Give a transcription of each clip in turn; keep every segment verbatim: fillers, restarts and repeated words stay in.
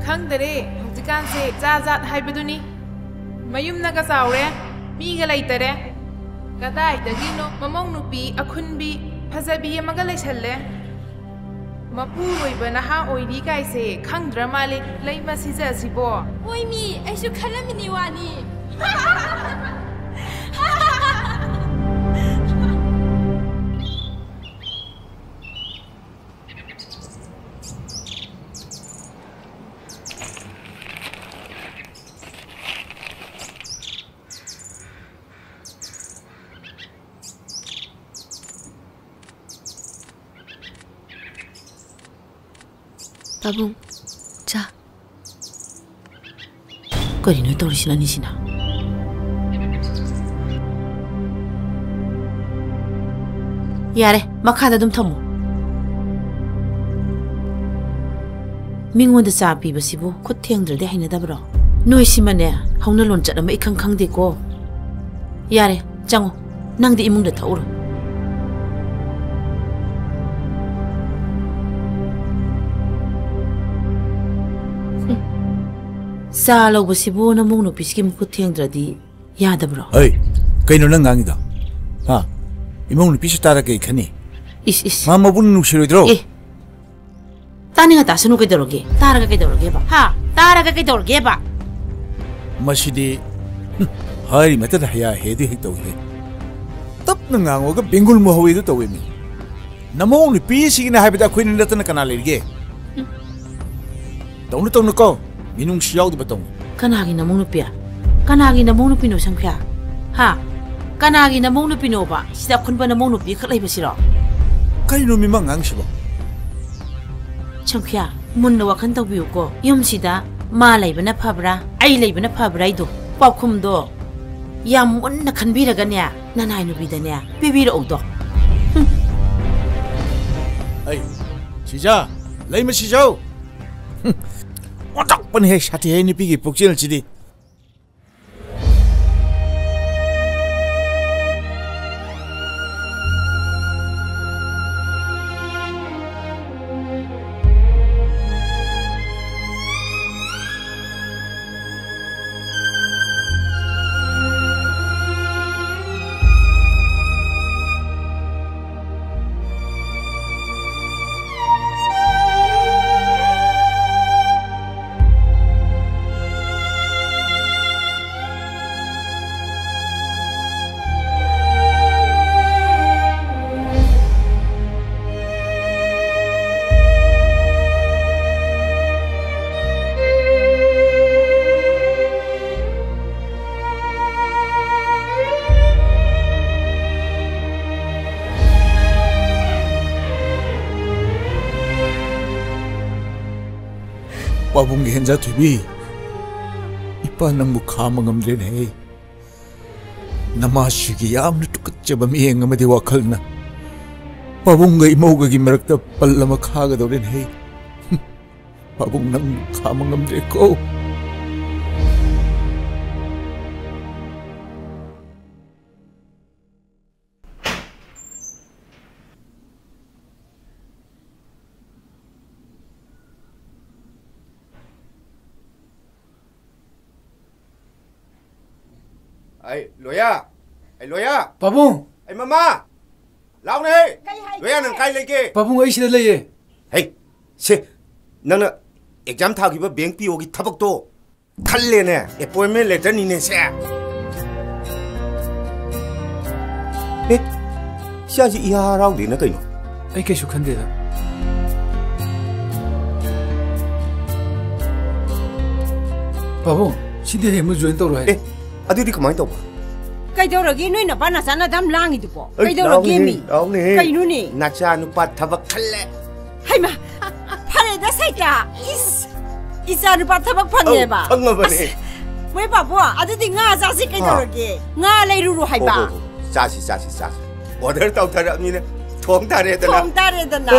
ꯈꯪꯗꯔꯦ, ꯍꯧꯖꯤꯛꯀꯥꯟꯁꯦ ꯖꯥꯠ ꯖꯥꯠ ꯍꯥꯏꯕꯗꯨꯅꯤ꯫ ꯃꯌꯨꯝꯅꯒ ꯆꯥꯎꯔꯦ, ꯃꯤꯒ ꯂꯩꯇꯔꯦ꯫ ꯀꯗꯥꯏꯗꯒꯤꯅꯣ ꯃꯃꯧ ꯅꯨꯄꯤ ꯑꯈꯨꯟꯕꯤ ꯐꯖꯕꯤ ꯑꯃꯒ ꯂꯩꯁꯜꯂꯦ꯫ ꯃꯄꯨꯔꯣꯏꯕ ꯅꯍꯥ ꯑꯣꯏꯔꯤ ꯀꯥꯏꯁꯦ ꯈꯪꯗ꯭ꯔ ꯃꯥꯜꯂꯦ, ꯂꯩꯃ ꯁꯤꯖ ꯑꯁꯤꯕꯣ꯫ ꯍꯣꯏ ꯃꯤ, ꯑꯩꯁꯨ ꯈꯜꯂꯝꯃꯤꯅꯤ ꯋꯥꯅꯤ꯫ ꯄꯥꯕꯨꯡ, ꯆꯥ꯫ ꯀꯔꯤꯅꯣ ꯇꯧꯔꯤꯁꯤꯅ ꯑꯅꯤꯁꯤꯅ? ꯌꯥꯔꯦ, ꯃꯈꯥꯗ ꯑꯗꯨꯝ ꯊꯝꯃꯨ꯫ ꯃꯤꯉꯣꯟꯗ ꯆꯥ ꯄꯤꯕꯁꯤꯕꯨ ꯈꯨꯠ ꯊꯦꯡꯗ꯭ꯔꯗꯤ ꯍꯩꯅꯗꯕ꯭ꯔꯣ? ꯅꯣꯏꯁꯤꯃꯅꯦ, ꯍꯧꯅ ꯂꯣꯟꯆꯠ ꯑꯃ ꯏꯈꯪ ꯈꯪꯗꯦꯀꯣ꯫ ꯌꯥꯔꯦ, ꯆꯪꯉꯣ꯫ ꯅꯪꯗꯤ ꯏꯃꯨꯡꯗ ꯊꯣꯛꯎꯔꯣ꯫ ꯍꯨꯝ꯫ ꯆꯥ ꯂꯧꯕꯁꯤꯕꯨ ꯅꯃꯧ ꯅꯨꯄꯤꯁꯤꯒꯤ ꯃꯈꯨꯠ ꯊꯦꯡꯗ꯭ꯔꯗꯤ ꯌꯥꯗꯕ꯭ꯔꯣ? ꯍꯩ, ꯀꯩꯅꯣ ꯅꯪ ꯉꯥꯡꯉꯤꯗꯣ? ꯍꯥ? ꯏꯃꯧ ꯅꯨꯄꯤꯁꯨ ꯇꯥꯔ ꯀꯩ ꯈꯟꯅꯤ? ꯏꯁ, ꯏꯁ꯫ ꯃꯥ ꯃꯕꯨꯡ ꯅꯨꯡꯁꯤꯔꯣꯏꯗ꯭ꯔꯣ? ꯑꯦ, ꯇꯥꯅꯤꯡꯉ ꯇꯥꯁꯅꯨ ꯀꯩꯗꯧꯔꯒꯦ? ꯇꯥꯔꯒ ꯀꯩꯗꯧꯔꯒꯦꯕ? ꯍꯥ? ꯇꯥꯔꯒ ꯀꯩꯗꯧꯔꯒꯦꯕ? ꯃꯁꯤꯗꯤ, ꯍꯨꯝ, ꯍꯥꯏꯔꯤ ꯃꯇꯗ ꯍꯌꯥ ꯍꯦꯗꯤ ꯍꯦꯛ ꯇꯧꯏꯍꯦ꯫ ꯇꯞꯅ ꯉꯥꯡꯉꯒ ꯕꯦꯡꯒꯨꯜ ꯃꯨꯍꯧꯋꯦꯗꯨ ꯇꯧꯋꯦꯃꯤ꯫ ꯅꯃꯧ ꯅꯨꯄꯤꯁꯤꯒꯤꯅ ꯍꯥꯏꯕꯗ ꯑꯩꯈꯣꯏꯅ ꯅꯠꯇꯅ ꯀꯅꯥ ꯂꯩꯔꯤꯒꯦ? ꯎꯝ꯫ ꯇꯧꯅꯨ, ꯇꯧꯅꯨꯀꯣ꯫ ꯃꯤꯅꯨꯡꯁꯤ ꯌꯥꯎꯗꯕ ꯇꯧꯅꯨ꯫ ꯀꯅꯥꯒꯤ ꯅꯃꯧ ꯅꯨꯄꯤ? ꯀꯅꯥꯒꯤ ꯅꯃꯧ ꯅꯨꯄꯤꯅꯣ, ꯁꯪꯈ꯭ꯌꯥ? ꯍꯥ? ꯀꯅꯥꯒꯤ ꯅꯃꯧ ꯅꯨꯄꯤꯅꯣꯕ? ꯁꯤꯗ ꯑꯈꯨꯟꯕ ꯅꯃꯧ ꯅꯨꯄꯤ ꯈꯛ ꯂꯩꯕꯁꯤꯔꯣ? ꯀꯔꯤꯅꯣ ꯃꯤꯃ ꯉꯥꯡꯁꯤꯕꯣ? ꯁꯪꯈ꯭ꯌꯥ, ꯃꯨꯟꯅ ꯋꯥꯈꯜ ꯇꯧꯕꯤꯌꯨꯀꯣ꯫ ꯌꯨꯝꯁꯤꯗ ꯃꯥ ꯂꯩꯕꯅ ꯐꯕ꯭ꯔꯥ, ꯑꯩ ꯂꯩꯕꯅ ꯐꯕ꯭ꯔꯥ ꯍꯥꯏꯗꯣ, ꯄꯥꯎꯈꯨꯝꯗꯣ ꯌꯥꯝ ꯃꯨꯟꯅ ꯈꯟꯕꯤꯔꯒꯅꯦ, ꯅꯅꯥꯏ ꯅꯨꯄꯤꯗꯅꯦ ꯄꯤꯕꯤꯔꯛꯎꯗꯣ꯫ ꯍꯨꯝ꯫ ꯑꯩ, ꯁꯤꯖꯥ, ꯂꯩꯃ ꯁꯤꯖꯧ꯫ ꯍꯨꯝ꯫ ꯑꯣꯟꯊꯣꯛꯄꯅꯤꯍꯦ, ꯁꯥꯊꯤꯍꯦ ꯅꯨꯄꯤꯒꯤ ꯄꯨꯛꯆꯦꯜꯁꯤꯗꯤ꯫ ꯄꯥꯕꯨꯡꯒꯤ ꯍꯦꯟꯖꯥ ꯊꯣꯏꯕꯤ, ꯏꯄꯥ ꯅꯪꯕꯨ ꯈꯥꯝꯕ ꯉꯝꯗ꯭ꯔꯦꯅꯦꯍꯦ꯫ ꯅꯃꯥꯁꯤꯒꯤ ꯌꯥꯝꯅ ꯇꯨꯀꯠꯆꯕ ꯃꯤꯠꯌꯦꯡ ꯑꯃꯗꯤ ꯋꯥꯈꯜꯅ ꯄꯥꯕꯨꯡꯒ ꯏꯃꯧꯒꯒꯤ ꯃꯔꯛꯇ ꯄꯜ ꯑꯃ ꯈꯥꯒꯗꯧꯔꯦꯅꯦꯍꯦ꯫ ꯄꯥꯕꯨꯡ ꯅꯪꯕꯨ ꯈꯥꯝꯕ ꯉꯝꯗ꯭ꯔꯦꯀꯣ꯫ ꯑꯩ ꯂꯣꯌꯥ! ꯑꯩ ꯂꯣꯌꯥ! ꯄꯥꯕꯨꯡ! ꯑꯩ ꯃꯃꯥ! ꯂꯥꯎꯅꯦ! ꯀꯩ ꯍꯥꯏꯒꯦ? ꯂꯣꯌꯥ, ꯅꯪ ꯀꯥꯏ ꯂꯩꯒꯦ? ꯄꯥꯕꯨꯡ, ꯑꯩ ꯁꯤꯗ ꯂꯩꯌꯦ꯫ ꯍꯩ, ꯁꯦ, ꯅꯪꯅ exam ꯊꯥꯈꯤꯕ bank P O ꯒꯤ ꯊꯕꯛꯇꯣ ꯈꯜꯂꯦꯅꯦ, appointment letter ꯅꯤꯅꯦ ꯁꯦ꯫ ꯑꯦ, ꯏꯆꯥꯁꯤ ꯏꯍꯥ ꯍꯔꯥꯎꯗꯦꯅ ꯀꯩꯅꯣ? ꯑꯩ ꯀꯩꯁꯨ ꯈꯟꯗꯦꯗ꯫ ꯄꯥꯕꯨꯡ, ꯁꯤꯗꯤ ꯍꯌꯦꯡꯃꯛ join ꯇꯧꯔꯣ ꯍꯥꯏ꯫ ꯑꯦ, ꯑꯗꯨꯗꯤ ꯀꯃꯥꯏꯅ ꯇꯧꯕ? ꯀꯩꯗꯧꯔꯒꯦ ꯅꯣꯏ ꯅꯄꯥ ꯅꯆꯥꯅ ꯑꯗꯨꯝ ꯂꯥꯡꯉꯤꯗꯨꯕꯣ? ꯑꯩ ꯀꯩꯗꯧꯔꯒꯦ ꯂꯥꯎꯅꯦꯍꯦ, ꯃꯤ? ꯂꯥꯎꯅꯦꯍꯦ꯫ ꯀꯩꯅꯣꯅꯦ? ꯅꯆꯥ ꯅꯨꯄꯥ ꯊꯕꯛ ꯈꯜꯂꯦ꯫ ꯍꯩꯃꯥ, ꯐꯔꯦꯗ ꯁꯩꯇ꯫ ꯏꯁ, ꯏꯆꯥ ꯅꯨꯄꯥ ꯊꯕꯛ ꯐꯪꯉꯦꯕ꯫ ꯑꯧ, ꯐꯪꯉꯕꯅꯦ꯫ ꯑꯁ, ꯃꯣꯏ ꯄꯥꯕꯨꯡ, ꯑꯗꯨꯗꯤ ꯉꯥ ꯆꯥꯁꯤ ꯀꯩꯗꯧꯔꯒꯦ? ꯉꯥ ꯂꯩꯔꯨꯔꯣ ꯍꯥꯏꯕ꯫ ꯍꯣ, ꯍꯣ, ꯍꯣ꯫ ꯆꯥꯁꯤ, ꯆꯥꯁꯤ, ꯆꯥꯁꯤ꯫ Order ꯇꯧꯊꯔꯛꯑꯕꯅꯤꯅ ꯊꯣꯡ ꯇꯥꯔꯦꯗꯅ꯫ ꯊꯣꯡ ꯇꯥꯔꯦꯗꯅ꯫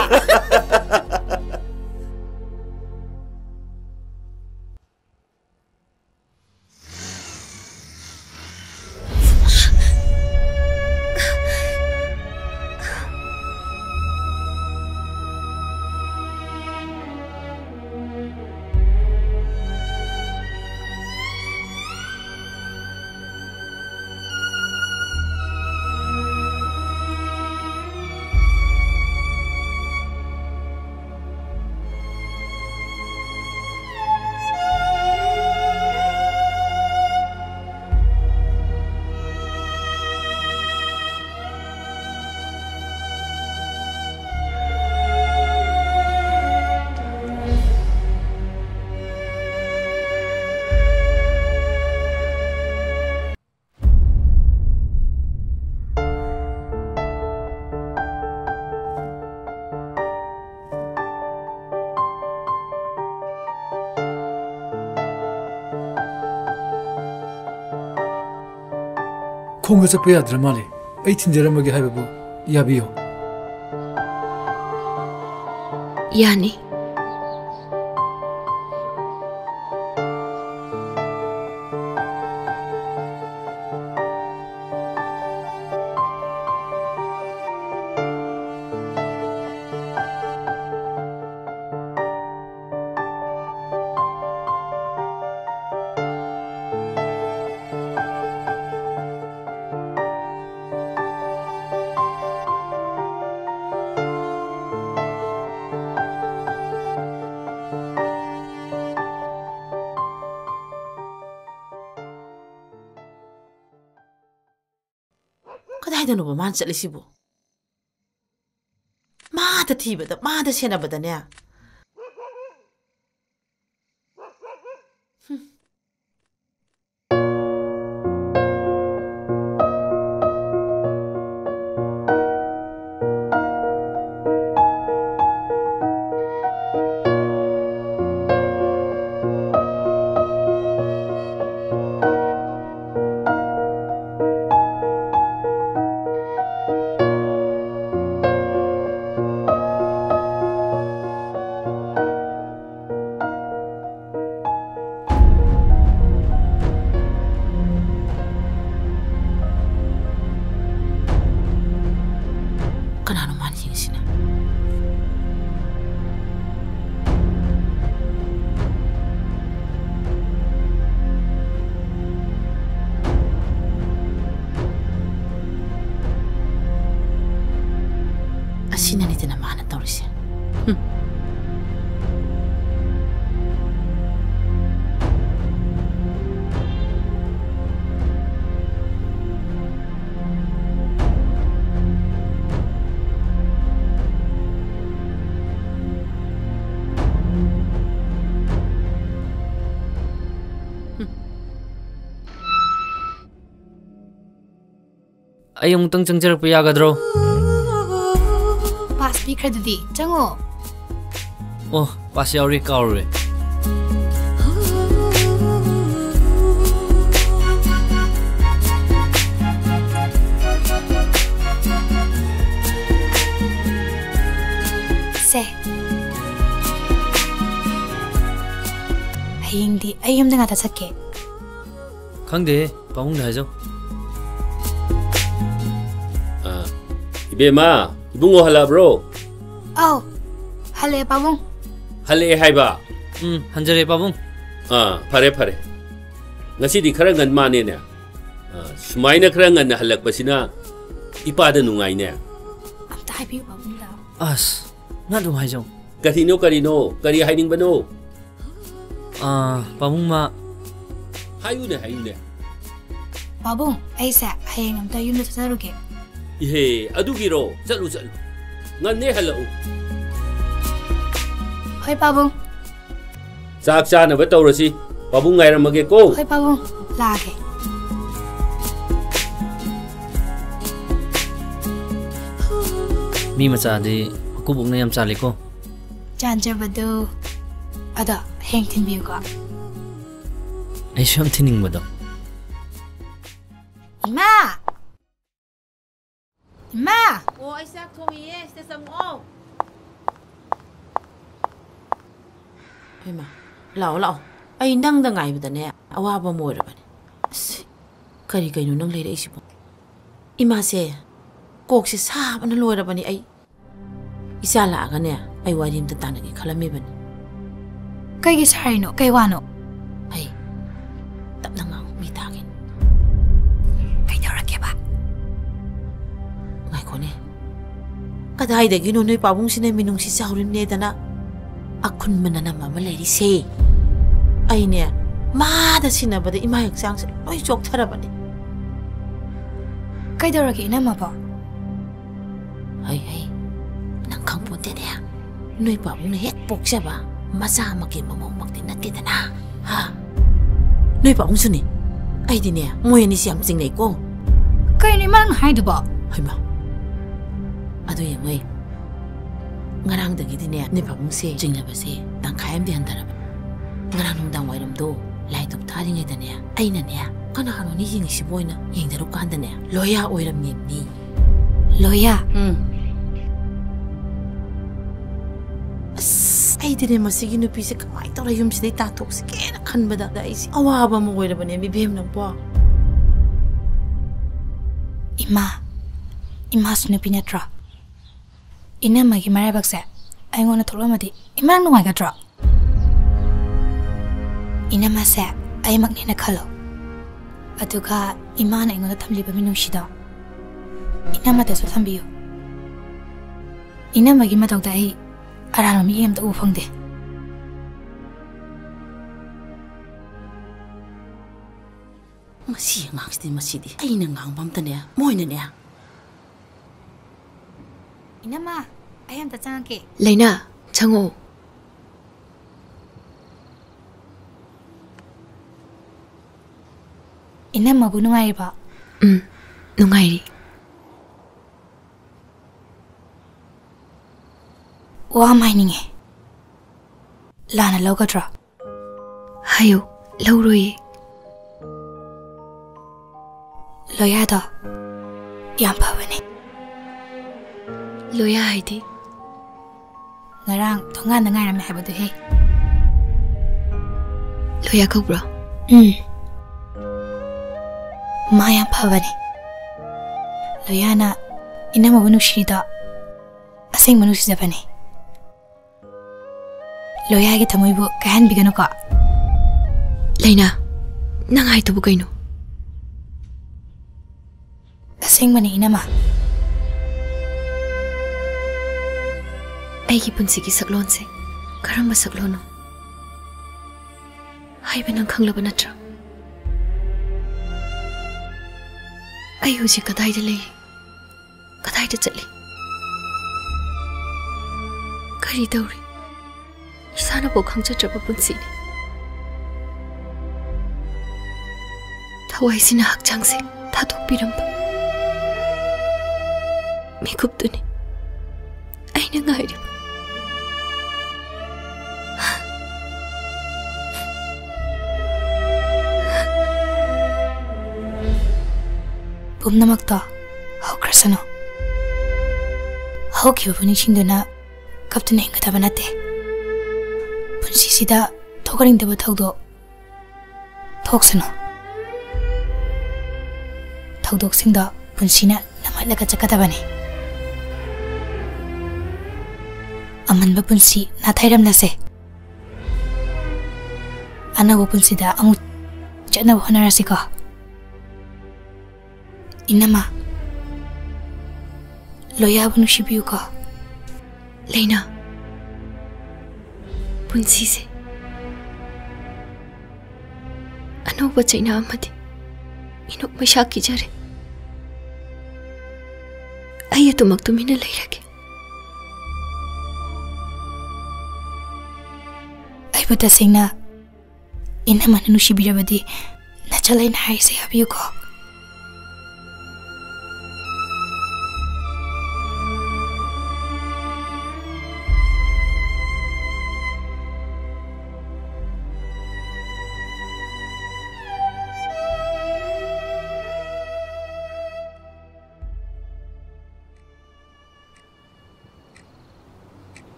ꯈꯣꯡꯅ ꯆꯠꯄ ꯌꯥꯗ꯭ꯔ ꯃꯥꯜꯂꯦ꯫ ꯑꯩ ꯊꯤꯟꯖꯔꯝꯃꯒꯦ ꯍꯥꯏꯕꯕꯨ ꯌꯥꯕꯤꯌꯨ꯫ ꯌꯥꯅꯤ꯫ ꯀꯗꯥꯏꯗꯅꯣꯕ ꯃꯥꯅ ꯆꯠꯂꯤꯁꯤꯕꯨ? ꯃꯥꯗ ꯊꯤꯕꯗ, ꯃꯥꯗ ꯁꯦꯟꯅꯕꯗꯅꯦ꯫ ꯍꯨꯝ꯫ ꯀꯅꯥꯅꯣ ꯃꯥꯅ ꯌꯦꯡꯉꯤꯁꯤꯅ? ꯑꯁꯤꯅꯅꯤꯗꯅ ꯃꯥꯅ ꯇꯧꯔꯤꯁꯦ꯫ ꯍꯨꯝ꯫ ꯑꯩ ꯑꯃꯨꯛꯇꯪ ꯆꯪꯖꯔꯛꯄ ꯌꯥꯒꯗ꯭ꯔꯣ? ꯄꯥꯁ ꯄꯤꯈ꯭ꯔꯗꯨꯗꯤ, ꯆꯪꯉꯣ꯫ ꯑꯣ, ꯄꯥꯁ ꯌꯥꯎꯔꯤ, ꯀꯥꯎꯔꯨꯔꯦ꯫ ꯍꯌꯦꯡꯗꯤ ꯑꯩ ꯌꯨꯝꯗ ꯉꯥꯛꯇ ꯆꯠꯀꯦ꯫ ꯈꯪꯗꯦ, ꯄꯥꯕꯨꯡꯗ ꯍꯥꯏꯖꯧ꯫ ꯑꯥ, ꯏꯕꯦꯝꯃ, ꯏꯕꯨꯡꯉꯣ ꯍꯜꯂꯛꯑꯕ꯭ꯔꯣ? ꯑꯧ, ꯍꯜꯂꯛꯑꯦ ꯄꯥꯕꯨꯡ꯫ ꯍꯜꯂꯛꯑꯦ ꯍꯥꯏꯕ? ꯎꯝ, ꯍꯟꯖꯔꯦ ꯄꯥꯕꯨꯡ꯫ ꯑꯥ, ꯐꯔꯦ ꯐꯔꯦ꯫ ꯉꯁꯤꯗꯤ ꯈꯔ ꯉꯟ ꯃꯥꯟꯅꯦꯅꯦ꯫ ꯑꯥ, ꯁꯨꯃꯥꯏꯅ ꯈꯔ ꯉꯟꯅ ꯍꯜꯂꯛꯄꯁꯤꯅ ꯏꯄꯥꯗ ꯅꯨꯡꯉꯥꯏꯅꯦ꯫ ꯑꯝꯇ ꯍꯥꯏꯕꯤꯌꯨ ꯄꯥꯕꯨꯡꯗ꯫ ꯑꯁ, ꯅꯪ ꯑꯗꯨꯝ ꯍꯥꯏꯖꯧ꯫ ꯀꯔꯤꯅꯣ, ꯀꯔꯤꯅꯣ? ꯀꯔꯤ ꯍꯥꯏꯅꯤꯡꯕꯅꯣ? ꯑꯥ, ꯄꯥꯕꯨꯡ ꯃꯥ꯫ ꯍꯥꯏꯌꯨꯅꯦ, ꯍꯥꯏꯌꯨꯅꯦ꯫ ꯄꯥꯕꯨꯡ, ꯑꯩꯁꯦ ꯍꯌꯦꯡ ꯑꯝꯇ ꯌꯨꯝꯗ ꯆꯠꯆꯔꯨꯒꯦ꯫ ꯏꯍꯦ, ꯑꯗꯨꯒꯤꯔꯣ? ꯆꯠꯂꯨ, ꯆꯠꯂꯨ꯫ ꯉꯟꯅꯦ ꯍꯜꯂꯛꯎ꯫ ꯍꯣꯏ ꯄꯥꯕꯨꯡ꯫ ꯆꯥꯛ ꯆꯥꯅꯕ ꯇꯧꯔꯁꯤ꯫ ꯄꯥꯕꯨꯡ ꯉꯥꯏꯔꯝꯃꯒꯦꯀꯣ꯫ ꯍꯣꯏ ꯄꯥꯕꯨꯡ, ꯂꯥꯛꯑꯒꯦ꯫ ꯃꯤ ꯃꯆꯥꯗꯤ ꯃꯀꯨꯕꯣꯛꯅ ꯌꯥꯝ ꯆꯥꯜꯂꯤꯀꯣ꯫ ꯆꯥꯟꯖꯕꯗꯨ꯫ ꯑꯗꯣ ꯍꯌꯦꯡ ꯊꯤꯟꯕꯤꯌꯨꯀꯣ꯫ ꯑꯩꯁꯨ ꯌꯥꯝ ꯊꯤꯟꯅꯤꯡꯕꯗꯣ꯫ ꯏꯃꯥ! ꯏꯃꯥ! ꯑꯣ, ꯑꯩ ꯆꯥꯛ ꯊꯣꯡꯉꯤꯌꯦ, ꯁꯤꯗ ꯆꯪꯉꯛꯑꯣ꯫ ꯍꯩꯃꯥ, ꯂꯥꯛꯑꯣ, ꯂꯥꯛꯑꯣ꯫ ꯑꯩ ꯅꯪꯗ ꯉꯥꯏꯕꯗꯅꯦ, ꯑꯋꯥꯕ ꯑꯃ ꯑꯣꯏꯔꯕꯅꯦ꯫ ꯑꯁ, ꯀꯔꯤ ꯀꯩꯅꯣ ꯅꯪ ꯂꯩꯔꯛꯏꯁꯤꯕꯣ? ꯏꯃꯥꯁꯦ, ꯀꯣꯛꯁꯦ ꯁꯥꯕꯅ ꯂꯣꯏꯔꯕꯅꯤ ꯑꯩ꯫ ꯏꯆꯥ ꯂꯥꯛꯑꯒꯅꯦ, ꯑꯩ ꯋꯥꯔꯤ ꯑꯝꯇ ꯇꯥꯟꯅꯒꯦ ꯈꯜꯂꯝꯃꯤꯕꯅꯤ꯫ ꯀꯩꯒꯤ ꯁꯥꯔꯤꯅꯣ? ꯀꯩ ꯋꯥꯅꯣ? ꯍꯩ, ꯇꯞꯅ ꯉꯥꯡꯉꯨ, ꯃꯤ ꯇꯥꯒꯦ꯫ ꯀꯩꯗꯧꯔꯒꯦꯕ? ꯉꯥꯏꯈꯣꯅꯦ꯫ ꯀꯗꯥꯏꯗꯒꯤꯅꯣ ꯅꯣꯏ ꯄꯥꯕꯨꯡꯁꯤꯅ ꯃꯤꯅꯨꯡꯁꯤ ꯆꯥꯎꯔꯤꯕꯅꯦꯗꯅ ꯑꯈꯨꯟꯕ ꯅꯅꯝ ꯑꯃ ꯂꯩꯔꯤꯁꯦ꯫ ꯑꯩꯅꯦ, ꯃꯥꯗ ꯁꯤꯟꯅꯕꯗ ꯏꯃꯥ ꯍꯛꯆꯥꯡꯁꯦ ꯂꯣꯏ ꯆꯣꯛꯊꯔꯕꯅꯦ꯫ ꯀꯩꯗꯧꯔꯒꯦ ꯏꯅꯝꯃꯕꯣ? ꯍꯩ, ꯍꯩ, ꯅꯪ ꯈꯪꯄꯣꯟꯇꯦꯅꯦ꯫ ꯅꯣꯏ ꯄꯥꯕꯨꯡꯅ ꯍꯦꯛ ꯄꯣꯛꯆꯕ ꯃꯆꯥꯃꯛꯀꯤ ꯃꯃꯧꯃꯛꯇꯤ ꯅꯠꯇꯦꯗꯅ꯫ ꯍꯥ? ꯅꯣꯏ ꯄꯥꯕꯨꯡꯁꯨꯅꯤ꯫ ꯑꯩꯗꯤꯅꯦ, ꯃꯣꯏ ꯑꯅꯤꯁꯤ ꯌꯥꯝ ꯆꯤꯡꯅꯩꯀꯣ꯫ ꯀꯩꯅꯣ ꯏꯃꯥꯅ ꯍꯥꯏꯗꯨꯕꯣ? ꯍꯩꯃꯥ꯫ ꯑꯗꯨ ꯌꯦꯡꯉꯨ, ꯉꯔꯥꯡꯗꯒꯤꯗꯤꯅꯦ, ꯅꯣꯏ ꯄꯥꯕꯨꯡꯁꯦ ꯆꯤꯡꯅꯕꯁꯦ ꯇꯪꯈꯥꯏ ꯑꯃꯗꯤ ꯍꯟꯊꯔꯕꯅꯤ꯫ ꯉꯔꯥꯡ ꯅꯨꯡꯗꯥꯡ ꯋꯥꯏꯔꯝꯗꯣ ꯂꯥꯏ ꯙꯨꯞ ꯊꯥꯔꯤꯉꯩꯗꯅꯦ, ꯑꯩꯅꯅꯦ, ꯀꯅꯥꯅꯣꯅꯦ ꯌꯦꯡꯉꯤꯁꯤꯕꯣ ꯍꯥꯏꯅ ꯌꯦꯡꯊꯔꯨꯀꯥꯟꯗꯅꯦ, ꯂꯣꯌꯥ ꯑꯣꯏꯔꯝꯃꯦꯕꯅꯤ꯫ ꯂꯣꯌꯥ? ꯎꯝ꯫ ꯑꯁ, ꯑꯩꯗꯤꯅꯦ, ꯃꯁꯤꯒꯤ ꯅꯨꯄꯤꯁꯦ ꯀꯃꯥꯏꯅ ꯇꯧꯔ ꯌꯨꯝꯁꯤꯗꯩ ꯇꯥꯟꯊꯣꯛꯁꯤꯒꯦꯅ ꯈꯟꯕꯗ ꯑꯩꯁꯦ ꯑꯋꯥꯕ ꯑꯃ ꯑꯣꯏꯔꯕꯅꯦ, ꯏꯕꯦꯝ ꯅꯪꯕꯣ꯫ ꯏꯃꯥ, ꯏꯃꯥꯁꯨ ꯅꯨꯄꯤ ꯅꯠꯇ꯭ꯔꯣ? ꯏꯅꯝꯃꯒꯤ ꯃꯔꯥꯏꯕꯛꯁꯦ ꯑꯩꯉꯣꯟꯗ ꯊꯣꯛꯂꯝꯃꯗꯤ ꯏꯃꯥ ꯅꯨꯡꯉꯥꯏꯒꯗ꯭ꯔꯣ? ꯏꯅꯝꯃꯁꯦ ꯑꯩꯃꯛꯅꯦꯅ ꯈꯜꯂꯣ꯫ ꯑꯗꯨꯒ ꯏꯃꯥꯅ ꯑꯩꯉꯣꯟꯗ ꯊꯝꯂꯤꯕ ꯃꯤꯅꯨꯡꯁꯤꯗꯣ ꯏꯅꯝꯃꯗꯁꯨ ꯊꯝꯕꯤꯌꯨ꯫ ꯏꯅꯝꯃꯒꯤ ꯃꯇꯧꯗ ꯑꯩ ꯑꯔꯥꯟꯕ ꯃꯤ ꯑꯝꯇ ꯎꯕ ꯐꯪꯗꯦ꯫ ꯃꯁꯤ ꯑꯉꯥꯡꯁꯤꯗꯤ, ꯃꯁꯤꯗꯤ ꯑꯩꯅ ꯉꯥꯡꯕ ꯑꯝꯇꯅꯦ, ꯃꯣꯏꯅꯅꯦ꯫ ꯏꯅꯝꯃ, ꯑꯩ ꯑꯝꯇ ꯆꯪꯉꯛꯀꯦ꯫ ꯂꯩꯅꯥ, ꯆꯪꯉꯛꯑꯣ꯫ ꯏꯅꯝꯃꯕꯨ ꯅꯨꯡꯉꯥꯏꯔꯤꯕꯣ? ꯎꯝ, ꯅꯨꯡꯉꯥꯏꯔꯤ꯫ ꯋꯥ ꯑꯃ ꯍꯥꯏꯅꯤꯡꯉꯦ꯫ ꯂꯥꯟꯅ ꯂꯧꯒꯗ꯭ꯔꯣ? ꯍꯥꯏꯌꯨ, ꯂꯧꯔꯣꯏꯌꯦ꯫ ꯂꯣꯌꯥꯗꯣ ꯌꯥꯝ ꯐꯕꯅꯦ꯫ ꯂꯣꯌꯥ ꯍꯥꯏꯗꯤ? ꯉꯔꯥꯡ ꯊꯣꯡꯒꯥꯟꯗ ꯉꯥꯏꯔꯝꯃꯦ ꯍꯥꯏꯕꯗꯨ ꯍꯦ꯫ ꯂꯣꯌꯥ ꯀꯧꯕ꯭ꯔꯣ? ꯎꯝ꯫ ꯃꯥ ꯌꯥꯝ ꯐꯕꯅꯦ꯫ ꯂꯣꯌꯥꯅ ꯏꯅꯝꯃꯕꯨ ꯅꯨꯡꯁꯤꯔꯤꯗꯣ ꯑꯁꯦꯡꯕ ꯅꯨꯡꯁꯤꯖꯕꯅꯦ꯫ ꯂꯣꯌꯥꯒꯤ ꯊꯃꯣꯏꯕꯨ ꯀꯥꯏꯍꯟꯕꯤꯒꯅꯨꯀꯣ꯫ ꯂꯩꯅꯥ, ꯅꯪ ꯍꯥꯏꯗꯨꯕꯨ ꯀꯩꯅꯣ? ꯑꯁꯦꯡꯕꯅꯤ, ꯏꯅꯝꯃ꯫ ꯑꯩꯒꯤ ꯄꯨꯟꯁꯤꯒꯤ ꯁꯛꯂꯣꯟꯁꯦ ꯀꯔꯝꯕ ꯁꯛꯂꯣꯟꯅꯣ ꯍꯥꯏꯕ ꯅꯪ ꯈꯪꯂꯕ ꯅꯠꯇ꯭ꯔꯥ? ꯑꯩ ꯍꯧꯖꯤꯛ ꯀꯗꯥꯏꯗ ꯂꯩ? ꯀꯗꯥꯏꯗ ꯆꯠꯂꯤ? ꯀꯔꯤ ꯇꯧꯔꯤ? ꯏꯁꯥꯅꯐꯥꯎ ꯈꯪꯖꯗ꯭ꯔꯕ ꯄꯨꯟꯁꯤꯅꯤ꯫ ꯊꯋꯥꯏꯁꯤꯅ ꯍꯛꯆꯥꯡꯁꯦ ꯊꯥꯗꯣꯛꯄꯤꯔꯝꯕ ꯃꯤꯀꯨꯞꯇꯨꯅꯤ ꯑꯩꯅ ꯉꯥꯏꯔꯤꯕ꯫ ꯄꯨꯝꯅꯃꯛꯇꯣ ꯍꯧꯈ꯭ꯔꯁꯅꯨ꯫ ꯍꯧꯈꯤꯕꯕꯨ ꯅꯤꯡꯁꯤꯡꯗꯨꯅ ꯀꯞꯇꯨꯅ ꯍꯤꯡꯒꯗꯕ ꯅꯠꯇꯦ꯫ ꯁꯤꯗ ꯊꯣꯛꯍꯟꯅꯤꯡꯗꯕ ꯊꯧꯗꯣꯛ ꯊꯣꯛꯁꯅꯨ꯫ ꯊꯧꯗꯣꯛꯁꯤꯡꯗꯣ ꯄꯨꯟꯁꯤꯅ ꯅꯝꯍꯠꯂꯒ ꯆꯠꯀꯗꯕꯅꯤ꯫ ꯑꯃꯟꯕ ꯄꯨꯟꯁꯤ ꯅꯥꯊꯩꯔꯝꯂꯁꯦ꯫ ꯑꯅꯧꯕ ꯄꯨꯟꯁꯤꯗ ꯑꯃꯨꯛ ꯆꯠꯅꯕ ꯍꯣꯠꯅꯔꯁꯤꯀꯣ꯫ ꯏꯅꯝꯃ, ꯂꯣꯌꯥꯕꯨ ꯅꯨꯡꯁꯤꯕꯤꯌꯨꯀꯣ꯫ ꯂꯩꯅꯥ, ꯄꯨꯟꯁꯤꯁꯦ ꯑꯅꯧꯕ ꯆꯩꯅꯥ ꯑꯃꯗꯤ ꯃꯤꯅꯣꯛ ꯃꯩꯁꯥ ꯀꯤꯖꯔꯦ꯫ ꯑꯩ ꯑꯗꯨꯃꯛ ꯇꯨꯃꯤꯟꯅ ꯂꯩꯔꯒꯦ꯫ ꯑꯩꯕꯨ ꯇꯁꯦꯡꯅ ꯏꯅꯝꯃꯅ ꯅꯨꯡꯁꯤꯕꯤꯔꯕꯗꯤ ꯅꯆꯜ ꯑꯩꯅ ꯍꯥꯏꯔꯤꯁꯦ ꯌꯥꯕꯤꯌꯨꯀꯣ꯫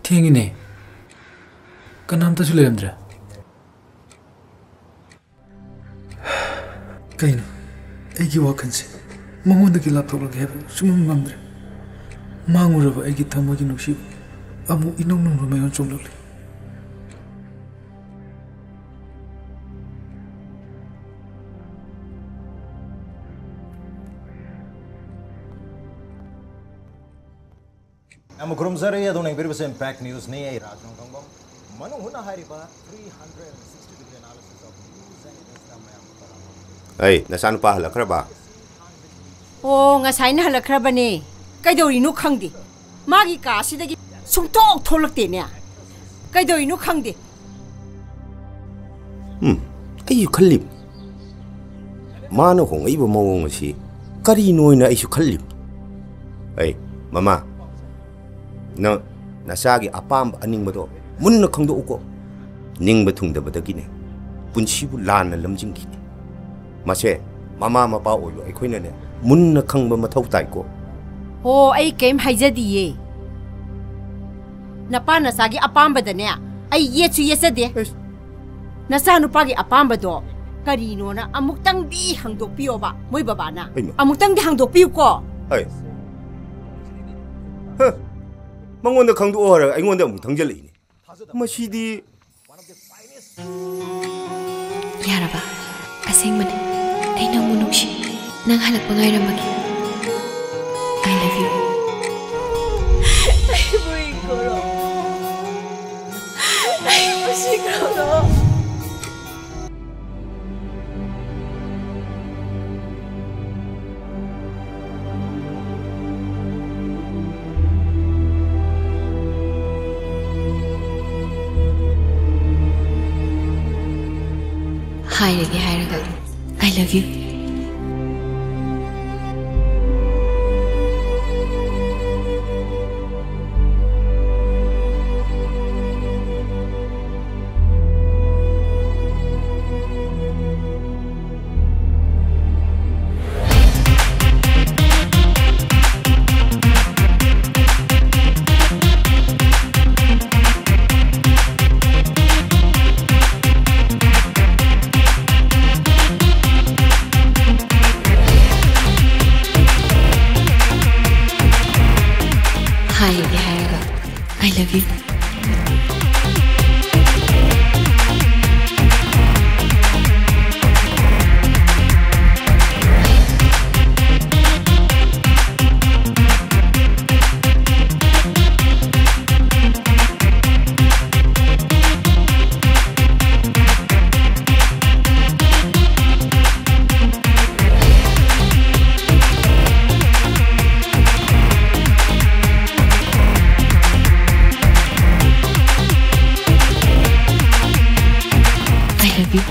ꯊꯦꯡꯉꯤꯅꯦ꯫ ꯀꯅꯥꯝꯇꯁꯨ ꯂꯩꯔꯝꯗ꯭ꯔꯦ꯫ ꯀꯩꯅꯣ? ꯑꯩꯒꯤ ꯋꯥꯈꯜꯁꯦ ꯃꯉꯣꯟꯗꯒꯤ ꯂꯥꯞꯊꯣꯛꯂꯒꯦ ꯍꯥꯏꯕ ꯁꯨꯡꯉꯝ ꯉꯝꯗ꯭ꯔꯦ꯫ ꯃꯥꯡꯉꯨꯔꯕ ꯑꯩꯒꯤ ꯊꯃꯣꯏꯒꯤ ꯅꯨꯡꯁꯤꯕ ꯑꯃꯨꯛ ꯏꯅꯧ ꯅꯧꯅ ꯃꯌꯣꯟ ꯆꯣꯡꯂꯛꯂꯤ꯫ ꯌꯥꯝꯅ ꯈꯨꯔꯨꯝꯖꯔꯤ, ꯑꯗꯣꯝꯅ ꯌꯦꯡꯕꯤꯔꯤꯕꯁꯤ Impact Newsꯅꯤ꯫ ꯑꯩ ꯔꯥꯖ ꯅꯣꯡꯊꯣꯡꯕꯝ꯫ ꯃꯅꯨꯡ ꯍꯨꯠꯅ ꯍꯥꯏꯔꯤꯕ three hundred sixty degree analysis of news and events ꯇ ꯃꯌꯥꯝ ꯇꯔꯥꯝꯅ ꯑꯩ ꯅꯆꯥꯅꯨꯄꯥ ꯍꯜꯂꯛꯈ꯭ꯔꯕ? ꯑꯣ, ꯉꯁꯥꯏꯅ ꯍꯜꯂꯛꯈ꯭ꯔꯕꯅꯦ꯫ ꯀꯩꯗꯧꯔꯤꯅꯣ ꯈꯪꯗꯦ꯫ ꯃꯥꯒꯤ ꯀꯥꯁꯤꯗꯒꯤ ꯁꯨꯡꯊꯣꯛ ꯊꯣꯛꯂꯛꯇꯦꯅꯦ꯫ ꯀꯩꯗꯧꯔꯤꯅꯣ ꯈꯪꯗꯦ꯫ ꯎꯝ, ꯑꯩꯁꯨ ꯈꯜꯂꯤꯕꯅꯤ꯫ ꯃꯥꯅ ꯍꯣꯡꯉꯛꯏꯕ ꯃꯑꯣꯡ ꯑꯁꯤ ꯀꯔꯤꯅꯣꯅ ꯑꯩꯁꯨ ꯈꯜꯂꯤꯕꯅꯤ꯫ ꯑꯩ, ꯃꯃꯥ, ꯅꯪ ꯅꯆꯥꯒꯤ ꯑꯄꯥꯝꯕ ꯑꯅꯤꯡꯕꯗꯣ ꯃꯨꯟꯅ ꯈꯪꯗꯣꯛꯎꯀꯣ꯫ ꯅꯤꯡꯕ ꯊꯨꯡꯗꯕꯗꯒꯤꯅꯦ ꯄꯨꯟꯁꯤꯕꯨ ꯂꯥꯟꯅ ꯂꯝꯖꯤꯡꯈꯤꯅꯤ꯫ ꯃꯁꯦ ꯃꯃꯥ ꯃꯄꯥ ꯑꯣꯏꯕ ꯑꯩꯈꯣꯏꯅꯅꯦ ꯃꯨꯟꯅ ꯈꯪꯕ ꯃꯊꯧ ꯇꯥꯏꯀꯣ꯫ ꯍꯣ, ꯑꯩ ꯀꯩꯝ ꯍꯥꯏꯖꯗꯤꯌꯦ꯫ ꯅꯄꯥ ꯅꯆꯥꯒꯤ ꯑꯄꯥꯝꯕꯗꯅꯦ ꯑꯩ ꯌꯦꯠꯁꯨ ꯌꯦꯠꯆꯗꯦ꯫ ꯑꯩꯁ꯫ ꯅꯆꯥꯅꯨꯄꯥꯒꯤ ꯑꯄꯥꯝꯕꯗꯣ ꯀꯔꯤꯅꯣꯅ ꯑꯃꯨꯛꯇꯪꯗꯤ ꯍꯪꯗꯣꯛꯄꯤꯌꯣꯕ, ꯃꯣꯏ ꯕꯕꯥꯅ꯫ ꯍꯩꯃꯥ꯫ ꯑꯃꯨꯛꯇꯪꯗꯤ ꯍꯪꯗꯣꯛꯄꯤꯌꯨꯀꯣ꯫ ꯍꯩ꯫ ꯍ꯫ ꯃꯉꯣꯟꯗ ꯈꯪꯗꯣꯛꯑꯣ ꯍꯥꯏꯔꯒ ꯑꯩꯉꯣꯟꯗ ꯑꯃꯨꯛ ꯊꯪꯖꯜꯂꯛꯏꯅꯦ꯫ ꯃꯁꯤꯗꯤ꯫ ꯌꯥꯔꯕ? ꯑꯁꯦꯡꯕꯅꯦ꯫ ꯑꯩ ꯅꯪꯕꯨ ꯅꯨꯡꯁꯤ꯫ ꯅꯪ ꯍꯜꯂꯛꯄ ꯉꯥꯏꯔꯝꯃꯒꯦ꯫ I love you꯫ ꯑꯩꯕꯨ ꯍꯤꯡꯈꯣꯔꯣ꯫ ꯑꯩꯕꯨ ꯁꯤꯈ꯭ꯔꯣ꯫ ꯍꯥꯏꯔꯒꯦ ꯍꯥꯏꯔꯒ, I love you꯫ ꯍꯥꯏꯔꯒꯦ ꯍꯥꯏꯔꯒ, I love you꯫ I love you꯫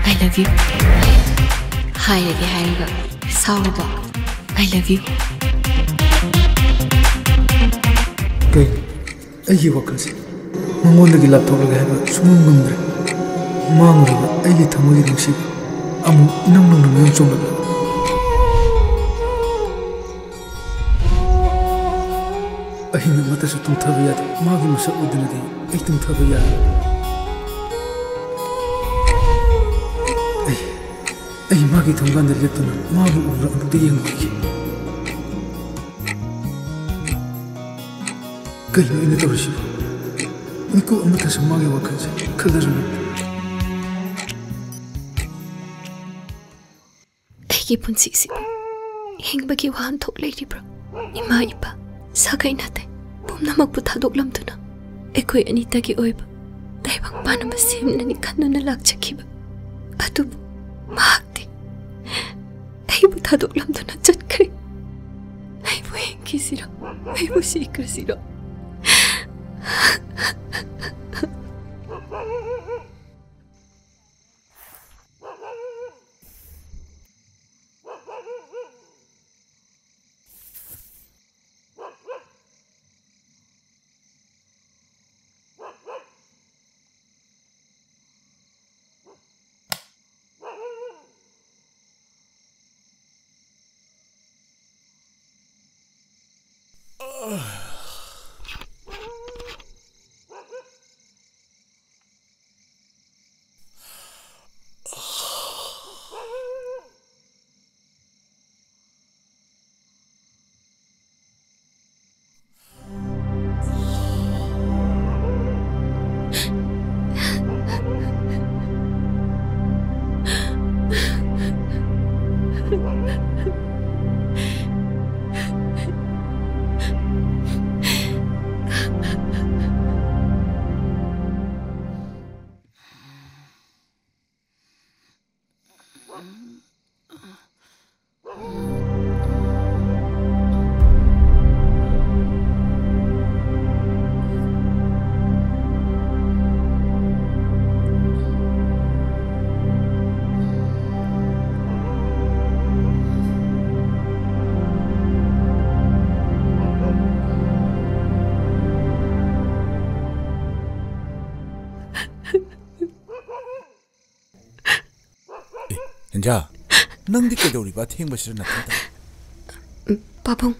I love you꯫ ꯍꯥꯏꯔꯒꯦ ꯍꯥꯏꯔꯒ ꯁꯥꯎꯔꯕꯣ? I love you꯫ ꯀꯩꯅꯣ? ꯑꯩꯒꯤ ꯋꯥꯈꯜꯁꯦ ꯃꯉꯣꯟꯗꯒꯤ ꯂꯥꯞꯊꯣꯛꯂꯒꯦ ꯍꯥꯏꯕ ꯁꯨꯡꯉꯝ ꯉꯝꯗ꯭ꯔꯦ꯫ ꯃꯥꯡꯂꯨꯔꯕ ꯑꯩꯒꯤ ꯊꯃꯣꯏꯒꯤ ꯅꯨꯡꯁꯤꯕ ꯑꯃꯨꯛ ꯏꯅꯧ ꯅꯧꯅ ꯃꯌꯣꯟ ꯆꯣꯡꯂꯛꯂꯕ꯫ ꯑꯍꯤꯡ ꯑꯃꯠꯇꯁꯨ ꯇꯨꯝꯊꯕ ꯌꯥꯗꯦ꯫ ꯃꯥꯒꯤ ꯃꯁꯛ ꯎꯗꯅꯗꯤ ꯑꯩ ꯇꯨꯝꯊꯕ ꯌꯥꯔꯣꯏ꯫ ꯑꯩ, ꯑꯩ ꯃꯥꯒꯤ ꯊꯣꯡꯒꯥꯟꯗ ꯂꯦꯞꯇꯨꯅ ꯃꯥꯕꯨ ꯎꯕ꯭ꯔꯥ ꯑꯃꯨꯛꯇ ꯌꯦꯡꯂꯨꯈꯤꯒꯦ꯫ ꯀꯩꯅꯣ ꯑꯩꯅ ꯇꯧꯔꯤꯁꯤꯕꯣ? ꯃꯤꯀꯨꯞ ꯑꯃꯠꯇꯁꯨ ꯃꯥꯒꯤ ꯋꯥꯈꯜꯁꯦ ꯈꯜꯂꯔꯨꯅꯨ꯫ ꯑꯩꯒꯤ ꯄꯨꯟꯁꯤꯁꯤꯕꯨ ꯍꯤꯡꯕꯒꯤ ꯋꯥꯍꯟꯊꯣꯛ ꯂꯩꯔꯤꯕ꯭ꯔꯣ? ꯏꯃꯥ ꯏꯄꯥ, ꯁꯥꯒꯩ ꯅꯥꯇꯩ ꯄꯨꯝꯅꯃꯛꯄꯨ ꯊꯥꯗꯣꯛꯂꯝꯗꯨꯅ ꯑꯩꯈꯣꯏ ꯑꯅꯤꯇꯒꯤ ꯑꯣꯏꯕ ꯇꯥꯏꯕꯪ ꯄꯥꯟ ꯑꯃ ꯁꯦꯝꯂꯅꯤ ꯈꯟꯗꯨꯅ ꯂꯥꯛꯆꯈꯤꯕ꯫ ꯑꯗꯨꯕꯨ ꯃꯍꯥꯛꯇꯤ ꯑꯩꯕꯨ ꯊꯥꯗꯣꯛꯂꯝꯗꯨꯅ ꯆꯠꯈ꯭ꯔꯦ꯫ ꯑꯩꯕꯨ ꯍꯤꯡꯈꯤꯁꯤꯔꯣ? ꯑꯩꯕꯨ ꯁꯤꯈ꯭ꯔꯁꯤꯔꯣ? ꯑꯦ, ꯏꯟꯗ꯭ꯔꯥ, ꯅꯪꯗꯤ ꯀꯩꯗꯧꯔꯤꯕ ꯑꯊꯦꯡꯕꯁꯤꯗ ꯅꯊꯟꯇ? ꯄꯥꯕꯨꯡ,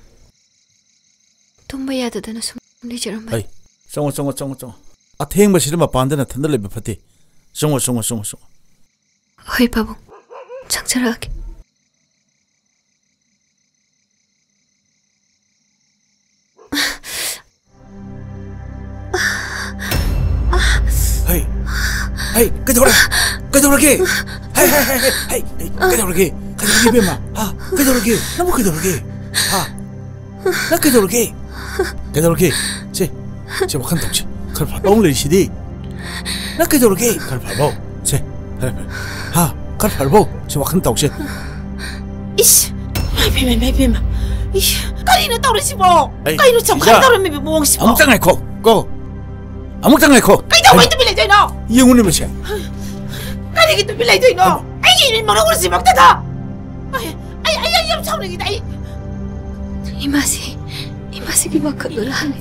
ꯇꯨꯝꯕ ꯌꯥꯗꯗꯅ ꯁꯨꯝ ꯂꯩꯖꯔꯝꯕꯅꯤ꯫ ꯍꯩ, ꯆꯪꯉꯣ, ꯆꯪꯉꯣ, ꯆꯪꯉꯣ, ꯆꯪꯉꯣ꯫ ꯑꯊꯦꯡꯕꯁꯤꯗ ꯃꯄꯥꯟꯗ ꯅꯊꯟꯗ ꯂꯩꯕ ꯐꯠꯇꯦ꯫ ꯆꯪꯉꯣ, ꯆꯪꯉꯣ, ꯆꯪꯉꯣ, ꯆꯪꯉꯣ꯫ ꯍꯣꯏ, ꯄꯥꯕꯨꯡ꯫ ꯆꯪꯖꯔꯛꯑꯒꯦ꯫ ꯍꯩ! ꯍꯩ! ꯀꯩꯗꯧꯔꯦ? ꯀꯩꯗꯧꯔꯒꯦ? ꯍꯩ, ꯍꯩ, ꯍꯩ, ꯍꯩ, ꯍꯩ, ꯍꯩ, ꯀꯩꯗꯧꯔꯒꯦ? ꯀꯩꯗꯧꯔꯒꯦ, ꯏꯕꯦꯝꯃ? ꯍꯥ? ꯀꯩꯗꯧꯔꯒꯦ? ꯅꯪꯕꯨ ꯀꯩꯗꯧꯔꯒꯦ? ꯍꯥ? ꯅꯪ ꯀꯩꯗꯧꯔꯒꯦ? ꯀꯩꯗꯧꯔꯒꯦ? ꯁꯦ, ꯁꯦ, ꯋꯥꯈꯜ ꯇꯧꯁꯦ꯫ ꯈꯔ ꯐꯕ ꯑꯃ ꯂꯩꯔꯤꯁꯤꯗꯤ꯫ ꯅꯪ ꯀꯩꯗꯧꯔꯒꯦ? ꯈꯔ ꯐꯔꯕꯣ? ꯁꯦ, ꯐꯔꯦ, ꯐꯔꯦ꯫ ꯍꯥ? ꯈꯔ ꯐꯔꯕꯣ? ꯁꯦ, ꯋꯥꯈꯜ ꯇꯧꯁꯦ꯫ ꯏꯁ! ꯏꯃꯥ ꯏꯕꯦꯝꯃ, ꯏꯃꯥ ꯏꯕꯦꯝꯃ꯫ ꯏꯁ! ꯀꯔꯤꯅꯣ ꯇꯧꯔꯤꯁꯤꯕꯣ? ꯑꯩ, ꯀꯩꯅꯣ ꯆꯞꯈꯥꯏ ꯁꯤꯖ! ꯇꯧꯔꯝꯃꯤꯕ ꯃꯑꯣꯡꯁꯤꯕꯣ? ꯑꯃꯨꯛꯇ ꯉꯥꯏꯈꯣ, ꯀꯣ꯫ ꯑꯃꯨꯛꯇ ꯉꯥꯏꯈꯣ꯫ ꯀꯩꯗꯧꯕꯩ ꯀꯩꯅꯣ? ꯇꯨꯃꯤꯟ ꯂꯩꯗꯣꯏꯅꯣ? ꯌꯦꯡꯉꯨꯅꯦ ꯃꯁꯦ꯫ ꯀꯔꯤꯒꯤ ꯇꯨꯃꯤꯟ ꯂꯩꯗꯣꯏꯅꯣ? ꯍꯩꯃꯥ꯫ ꯑꯩꯒꯤ ꯏꯃꯤꯠ ꯃꯅꯨꯡ ꯎꯁꯤꯃꯛꯇꯗ꯫ ꯑꯩ, ꯑꯩ, ꯑꯩ ꯌꯥꯝ ꯁꯥꯎꯅꯤꯡꯉꯤꯗ ꯑꯩ꯫ ꯏꯃꯥꯁꯤ, ꯏꯃꯥꯁꯤꯒꯤ ꯋꯥꯈꯜꯗꯣ ꯂꯥꯜꯂꯦ꯫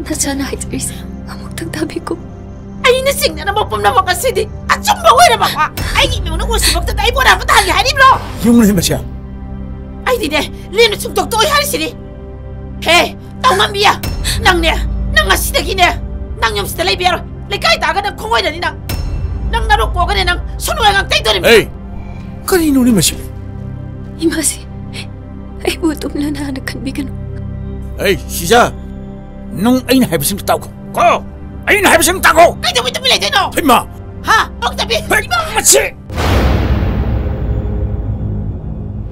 ꯅꯆꯥꯅ ꯍꯥꯏꯖꯔꯤꯁꯦ ꯑꯃꯨꯛꯇꯪ ꯇꯥꯕꯤꯀꯣ꯫ ꯑꯩꯅ ꯆꯤꯡꯅꯔꯝꯕ ꯄꯨꯝꯅꯃꯛ ꯑꯁꯤꯗꯤ ꯑꯆꯨꯝꯕ ꯑꯣꯏꯔꯝꯃꯕ? ꯑꯩꯒꯤ ꯏꯃꯤꯠ ꯃꯅꯨꯡ ꯎꯁꯤꯃꯛꯇꯗ ꯑꯩ ꯕꯣꯔꯥ ꯑꯃ ꯇꯥꯍꯟꯒꯦ ꯍꯥꯏꯔꯤꯕ꯭ꯔꯣ? ꯌꯦꯡꯉꯨꯅꯦ ꯃꯁꯦ꯫ ꯑꯩꯗꯤꯅꯦ, ꯂꯦꯝꯅ ꯁꯨꯡꯇꯣꯛ ꯇꯣꯛꯑꯣꯏ ꯍꯥꯏꯔꯤꯁꯤꯅꯤ꯫ ꯍꯦ, ꯇꯧꯉꯝꯕꯤ, ꯅꯪꯅꯦ, ꯅꯪ ꯉꯁꯤꯗꯒꯤꯅꯦ, ꯅꯪ ꯌꯨꯝꯁꯤꯗ ꯂꯩꯕ ꯌꯥꯔꯣꯏ꯫ ꯂꯩꯀꯥꯏ ꯇꯥꯒ ꯅꯪ ꯈꯣꯡꯑꯣꯏꯔꯅꯤ ꯅꯪ꯫ ꯅꯪ ꯅꯔꯨꯛ ꯀꯣꯛꯒꯅꯦ ꯅꯪ, ꯁꯣꯅꯣ ꯉꯥꯛ ꯇꯩꯗꯣꯔꯤꯕꯅꯤ꯫ ꯑꯦ, ꯀꯔꯤꯅꯣꯅꯦ ꯃꯁꯤꯕꯨ? ꯏꯃꯥꯁꯤ, ꯑꯩꯕꯨ ꯑꯗꯨꯝ ꯂꯥꯟꯅ ꯈꯟꯕꯤꯒꯅꯨ꯫ ꯑꯩ, ꯁꯤꯖ, ꯅꯪ ꯑꯩꯅ ꯍꯥꯏꯕꯁꯤꯡꯗꯣ ꯇꯥꯎꯀꯣ꯫ ꯀꯣ, ꯑꯩꯅ ꯍꯥꯏꯕꯁꯤꯡꯗꯣ ꯇꯥꯎꯀꯣ꯫ ꯀꯩꯗꯧꯕꯩ ꯇꯨꯃꯤꯟ ꯂꯩꯗꯣꯏꯅꯣ? ꯍꯩꯃꯥ! ꯍꯥ? ꯄꯛꯇꯕꯤ! ꯍꯩ, ꯏꯃꯥ! ꯃꯁꯤ!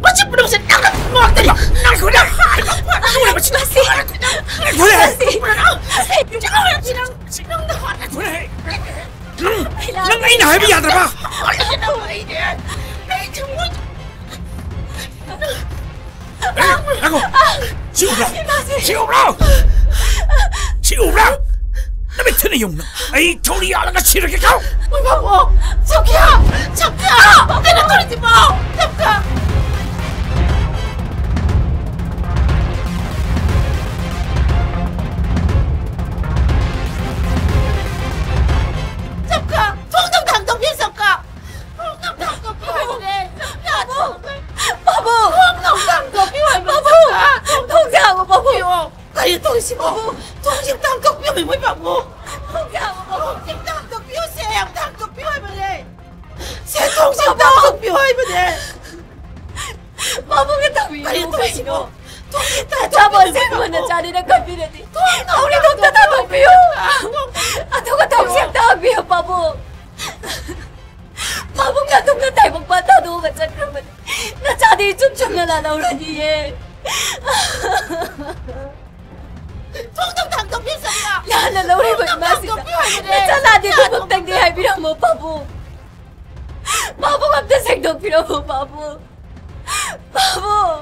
ꯃꯁꯤ ꯄꯨꯝꯅꯃꯛꯁꯦ ꯅꯪꯅ ꯉꯥꯛꯇꯅꯤ! ꯅꯪ ꯈꯨꯠꯅ! ꯅꯪ ꯈꯨꯠꯅ! ꯃꯁꯤ! ꯅꯪ ꯈꯨꯠꯅ! ꯃꯁꯤ! ꯅꯪ ꯈꯨꯠꯅ! ꯅꯪ ꯈꯨꯠꯅ! ꯅꯪ ꯈꯨꯠꯅ! ꯅꯪ, ꯅꯪ ꯑꯩꯅ ꯍꯥꯏꯕ ꯌꯥꯗ꯭ꯔꯕ? ꯑꯩ ꯊꯃꯣꯏ ꯑꯦ, ꯉꯥꯏꯈꯣ! ꯁꯤ ꯎꯕ꯭ꯔꯣ? ꯏꯃꯥꯁꯤ! ꯁꯤ ꯎꯕ꯭ꯔꯣ? ꯁꯤ ꯎꯕ꯭ꯔꯥ? ꯅꯃꯤꯠ ꯊꯨꯅ ꯌꯦꯡꯉꯨ! ꯑꯩ ꯊꯧꯔꯤ ꯌꯥꯜꯂꯒ ꯁꯤꯔꯒꯦ ꯈꯪ! ꯏꯃꯥꯕꯣ! ꯁꯣꯐꯤꯌꯥ! ꯁꯣꯐꯤꯌꯥ! ꯀꯩꯅꯣ ꯇꯧꯔꯤꯁꯤꯕꯣ? ꯁꯣꯐꯤꯌꯥ! ꯁꯣꯐꯤꯌꯥ! ꯊꯣꯡꯗꯣ ꯍꯥꯡꯗꯣꯛꯄꯤꯌꯨ, ꯁꯣꯐꯤꯌꯥ! ꯊꯣꯡꯗꯣ ꯍꯥꯡꯗꯣꯛꯄꯤꯌꯨ ꯍꯥꯏꯕꯅꯦ! ꯄꯥꯕꯨꯡ! ꯄꯥꯕꯨꯡ! ꯊꯣꯡꯗꯣ ꯍꯥꯡꯗꯣꯛꯄꯤꯌꯨ ꯍꯥꯏꯕꯅꯦ, ꯄꯥꯕꯨꯡ! ꯁꯣꯐꯤꯌꯥ! ꯊꯣꯡꯁꯦ ꯍꯥꯡꯉꯣ, ꯄꯥꯕꯨꯡ! ꯁꯣꯐꯤꯌꯥ! ꯁꯤꯕꯨ ꯊꯣꯡꯁꯤ ꯑꯝꯇ ꯍꯥꯡꯗꯣꯛꯄꯤꯌꯨ, ꯏꯃꯣꯏ ꯄꯥꯕꯨ꯫ ꯊꯣꯡꯁꯤ ꯑꯝꯇ ꯍꯥꯡꯗꯣꯛꯄꯤꯌꯨ, ꯁꯦ, ꯑꯝꯇ ꯍꯥꯡꯗꯣꯛꯄꯤꯌꯨ ꯍꯥꯏꯕꯅꯦ꯫ ꯁꯦ, ꯊꯣꯡꯁꯤ ꯑꯝꯇ ꯍꯥꯡꯗꯣꯛꯄꯤꯌꯨ ꯍꯥꯏꯕꯅꯦ꯫ ꯄꯥꯕꯨꯡꯅ ꯇꯧꯕꯤꯌꯨ ꯀꯔꯤꯅꯣ ꯇꯧꯔꯤꯁꯤꯕꯣ? ꯀꯩꯅꯣ? ꯊꯣꯡꯁꯤ ꯑꯝꯇ ꯅꯆꯥꯕꯨ ꯍꯥꯡꯗꯣꯛꯄꯤꯌꯨ, ꯑꯁꯦꯡꯕ ꯏꯃꯣꯏ ꯄꯥꯕꯨ꯫ ꯅꯆꯥꯅꯤꯅ ꯈꯟꯕꯤꯔꯗꯤ ꯊꯣꯡꯁꯤ ꯑꯝꯇ ꯊꯧꯔꯤꯗꯣ ꯑꯝꯇ ꯍꯥꯡꯗꯣꯛꯄꯤꯌꯨ꯫ ꯊꯥꯗꯣꯛꯄꯤꯌꯨ꯫ ꯑꯗꯨꯒ ꯊꯣꯡꯁꯤ ꯑꯝꯇ ꯍꯥꯡꯕꯤꯌꯨ, ꯄꯥꯕꯨꯡ꯫ ꯄꯥꯕꯨꯡꯅ ꯑꯗꯨꯝꯅ ꯇꯥꯏꯕꯪ ꯄꯥꯟ ꯊꯥꯗꯣꯛꯑꯒ ꯆꯠꯈ꯭ꯔꯕꯅꯤ꯫ ꯅꯆꯥꯗꯤ ꯏꯆꯨꯝ ꯆꯨꯝꯅ ꯂꯥꯜꯍꯧꯔꯅꯤꯌꯦ꯫ ꯊꯣꯡꯗꯣ ꯊꯥꯡꯗꯣꯛꯄꯤꯌꯨ, ꯁꯝꯅ꯫ ꯂꯥꯟꯅ ꯂꯧꯔꯤꯕ ꯊꯣꯡꯗꯣ ꯏꯃꯥꯁꯤꯗ ꯊꯥꯡꯗꯣꯛꯄꯤꯌꯨ ꯍꯥꯏꯕꯅꯦ꯫ ꯅꯆꯥ ꯂꯥꯟꯗꯦ ꯑꯗꯨꯃꯛꯇꯪꯗꯤ ꯍꯥꯏꯕꯤꯔꯝꯃꯣ, ꯄꯥꯕꯨꯡ꯫ ꯄꯥꯕꯨꯡ ꯑꯝꯇ ꯁꯦꯡꯗꯣꯛꯄꯤꯔꯝꯃꯣ, ꯄꯥꯕꯨꯡ꯫ ꯄꯥꯕꯨꯡ꯫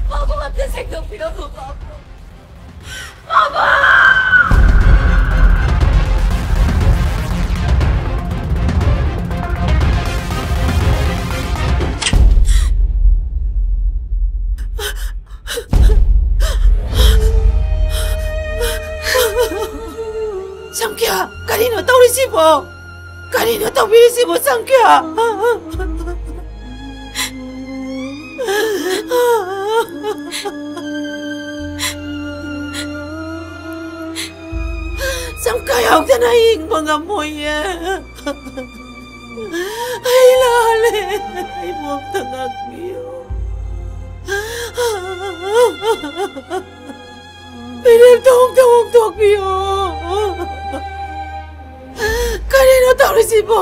ꯄꯥꯕꯨꯡ ꯑꯝꯇ ꯁꯦꯡꯗꯣꯛꯄꯤꯔꯝꯃꯣ, ꯄꯥꯕꯨꯡ꯫ ꯁꯪꯈ꯭ꯌꯥ, ꯀꯔꯤꯅꯣ ꯇꯧꯔꯤꯁꯤꯕꯣ? ꯀꯔꯤꯅꯣ ꯇꯧꯕꯤꯔꯤꯁꯤꯕꯣ, ꯁꯪꯈ꯭ꯌꯥ? ꯁꯪꯈ꯭ꯌꯥ ꯌꯥꯎꯗꯅ ꯑꯩ ꯍꯤꯡꯕ ꯉꯝꯃꯣꯏꯌꯦ꯫ ꯑꯩ ꯂꯥꯜꯂꯦ꯫ ꯑꯩꯕꯨ ꯑꯝꯇ ꯉꯥꯛꯄꯤꯌꯨ꯫ ꯃꯤꯔꯦꯞꯇ ꯑꯃꯨꯛꯇ ꯑꯣꯟꯊꯣꯛꯄꯤꯌꯨ꯫ ꯀꯔꯤꯅꯣ ꯇꯧꯔꯤꯁꯤꯕꯣ?